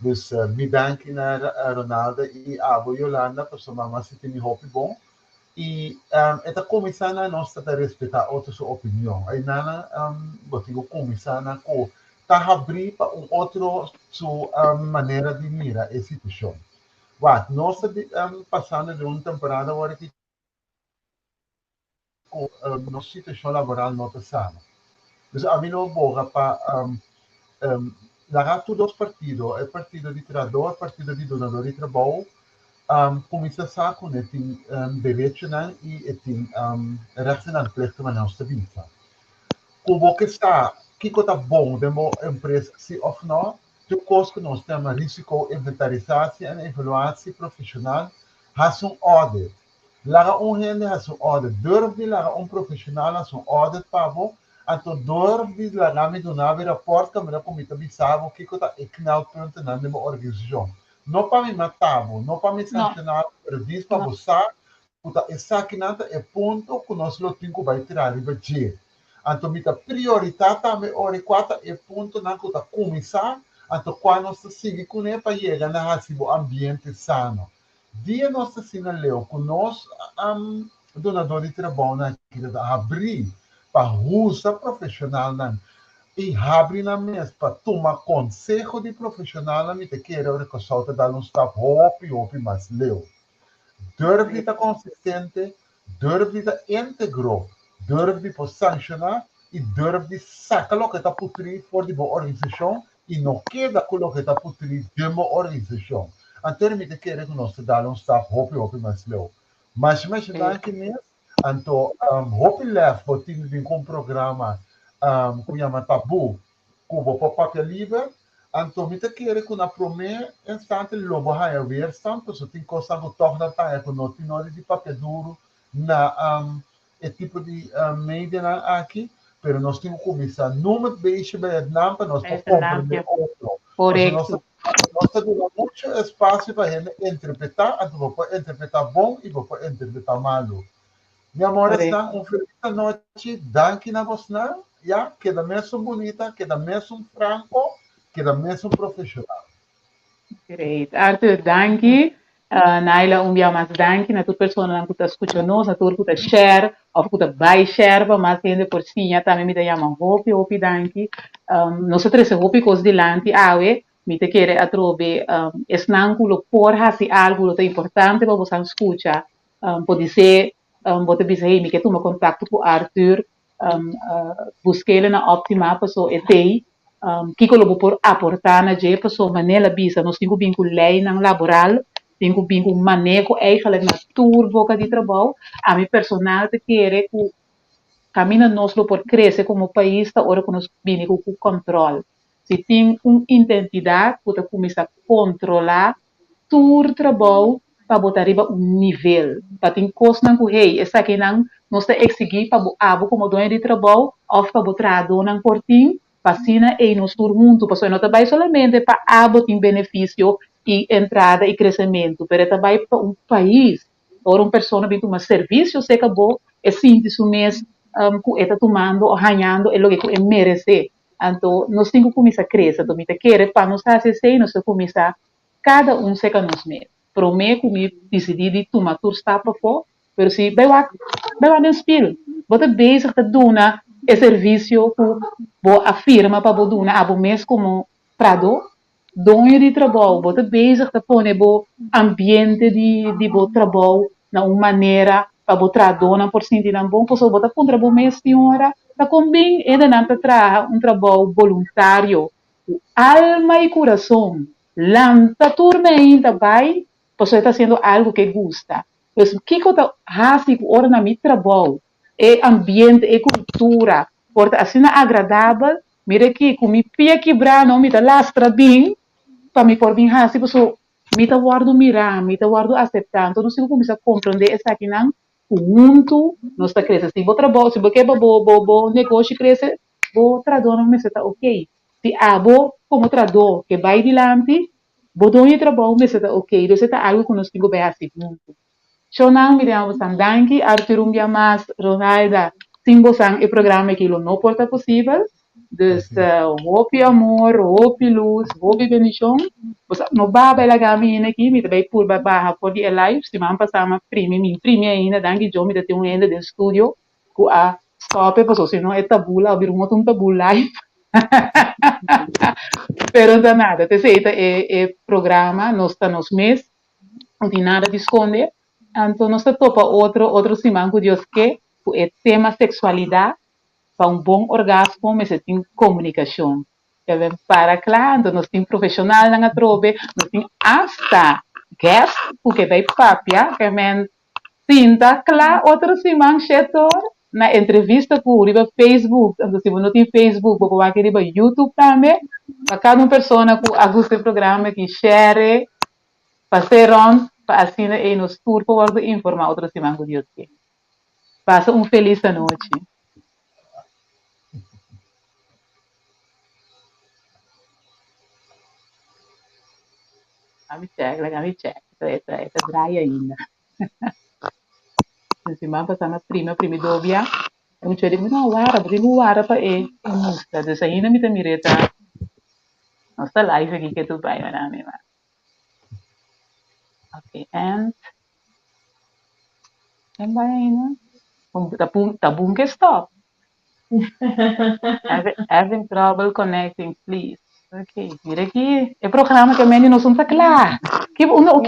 Dus mi danki na Ronaldo i abo Yolanda pasobra mama sinti mi hopi bon. I e ta kuminsá na nos ta ta respetá otro su opinion. Einan bo tin ku kuminsá na ku ta habrí pa un otro su manera di mira e situashon. Wak, nos ta pasando den un temporada awor aki ku nos situashon laboral no ta sano. Dus ami lo boga pa laga tur dos partido, e partido di trahadó, e partido di dunadó di trabou, kuminsá sa ku e tin derechonan i e tin rèchten en plichten manera nos ta bisa. Ku bo ke sa kiko ta bon den bo empresa si òf nò, Tur kos ku nos ta yama risiko inventarisatie en evaluatie profeshonal, hasi un audit. Laga un hende hasi un audit. Durf di laga un profeshonal hasi un audit pa bo, anto durf di laga mi duna bo e rapòrt kaminda ku mi ta bisa bo kiko ta e knelpuntennan den bo organisashon. No pa mi mata bo, no pa mi sanshoná bo, pero dis pa bo sa ku ta esakinan ta e punto ku nos lo tin ku bai traha riba dje. Anto mi ta prioritá tambe ora i kua ta e puntonan ku ta kuminsá, anto kua nos ta sigui kuné pa yega na hasi bo ambiente sano. Dia nos ta asina leu ku nos dunadó di trabounan aki ta habrí pa husa profeshonalnan i habri nan mes pa tuma konseho di profeshonalnan, mi ta kere ora Kòrsou ta dal un stap hopi hopi mas leu. Durf di ta konsistente, durf di ta íntegro, durf di por sanshoná i durf di saka loke ta putrí for di bo organisashon i no keda ku loke ta putrí den bo organisashon. Anto mi ta kere ku nos ta dal un stap hopi hopi mas leu. Masha masha danki mes. Anto hopi lèf bo tin di bin ku un programa ku yama Tabú ku bo por papia liber, anto mi ta kere ku na promé instante lo bo haña weerstand, pasobra tin kosnan ku tòg nan ta haña ku no tin nodi di papia duru na e tipo di medianan aki, pero nos tin ku kuminsá noem het beestje bij het naam pa nos por komprendé otro. Pasobra nos ta nos ta duna muchu espasio pa hende interpretá, anto bo por interpretá bon i bo por interpretá malu. Mi amoresnan, un felis anochi, danki na bosnan, ya, keda mesun bunita, keda mesun franco, keda mesun profesional. Great. Arthur, danki. Naila, un bia mas danki na tur personanan ku ta skucha nos, na tur ku ta share òf ku ta bai share pa mas hende por siña. Tambe mi ta yama hopi, hopi danki. Nos a trese hopi kos dilanti awe. Mi ta kere atrobe esnan ku lo por hasi algu lo ta importante pa bosan skucha. Podisé bo ta bisa, hey, mi ke tuma kontakto ku Arthur, busk'el na Optima paso e t'ei. Kiko lo bo por aportá na dje? Paso manera el a bisa, nos tin ku bin ku leinan laboral, tin ku bin ku maneho eigenlijk na tur boka di trabou. Ami personal ta kere ku kaminda nos lo por krese komo pais ta ora ku nos bini ku kòntròl. Si tin un identidat ku ta kuminsá kontrolá tur trabou pa bo ta riba un nivel, pa tin kosnan ku hey, esakinan nos ta eksigí pa bo abo komo doño di trabou òf pa bo trahadónan por tin, pa asina ei nos tur huntu, pasobra e no ta bai solamente pa abo tin benefisio i entrada i kresementu, pero e ta bai pa un pais. Ora un persona bin tuma servisio serka bo, e sinti su mes ku e ta tumando o hañando e loke ku e meresé. Anto nos tin ku kuminsá krese. Anto mi ta kere pa nos hasi esei nos ta kuminsá kada un serka nos mes. Promé ku mi disidí di tuma tur stap afó, pero si bai wak, bai wak den spil. Bo ta bezig ta duna e servisio ku bo a firma pa bo duna abo mes komo trahadó, doño di trabou. Bo ta bezig ta pone bo ambiente di di bo trabou na un manera pa bo trahadónan por sinti nan bon. Pasobra bo ta puntra bo mes tin ora ta konbin hendenan ta traha un trabou boluntario ku alma i kurason. Lanta tur meinta bai pasobra e ta hasiendo algu ku e gusta. Pues kiko ta hasi ku ora na mi trabou e ambiente, e kultura por ta asina agradabel? Mira aki ku mi pia kibrá no mi ta lastra bin pa mi por bin hasi pasobra mi ta wòrdu mirá, mi ta wòrdu aseptá. Anto nos tin ku kuminsá komprondé esakinan ku huntu nos ta krese. Si bo trabou, si bo ke pa bo bo bo negoshi krese, bo trahadónan mester ta okey. Si abo komo trahadó ke bai dilanti, bo doño di trabou mester ta okey. Dus e ta algu ku nos tin ku bai hasi huntu. Shownan, mi ta yama bosan danki. Arthur un bia mas, Ronalda, sin bosan e programa aki lo no por ta posibel. Dus hopi amor, hopi lus, hopi bendishon. Bosan no baba e laga mi hende aki, mi ta bai purba baha for di e live. Siman pasá mi a primi, mi primi ainda, danki Djo mi ta tin un hende den studio ku a stòp e pasobra si no e tabú la bira un otro un tabú live. Pero no ta nada, t'esei ta e e programa, nos ta nos mes, no tin nada di skonde. Anto nos ta topa otro otro siman ku Dios ke ku e tema seksualidat. Pa un bon orgasmo mester tin komunikashon. Ya ben para kla, anto nos tin profeshonalnan atrobe, nos tin asta guest ku ke bai papia, ke men Sinta kla otro siman Shetor na entrevista ku riba Facebook. Anto si bo no tin Facebook bo por wak riba YouTube tambe. Pa kada un persona ku a gusta e programa aki share, pas'é rònt pa asina ei nos tur por wòrdu informá otro siman ku Dios ke. Pasa un felis anochi. Laga mi check, laga mi check. E ta, e ta draai ainda. E siman pasá mi a primi, a primi dobia. E muchacho di mi, no, wara, bo tin ku wara pa e e mustra. Dus ainda mi ta mira e ta, nos ta live aki ke tur bai, wara mi wak. Ok, and Ken bai ainda? Ta pun, ta bun ke stop. Having trouble connecting, please. Ok, mira aki, e programa ke mendi nos no ta kla. Ki, unda.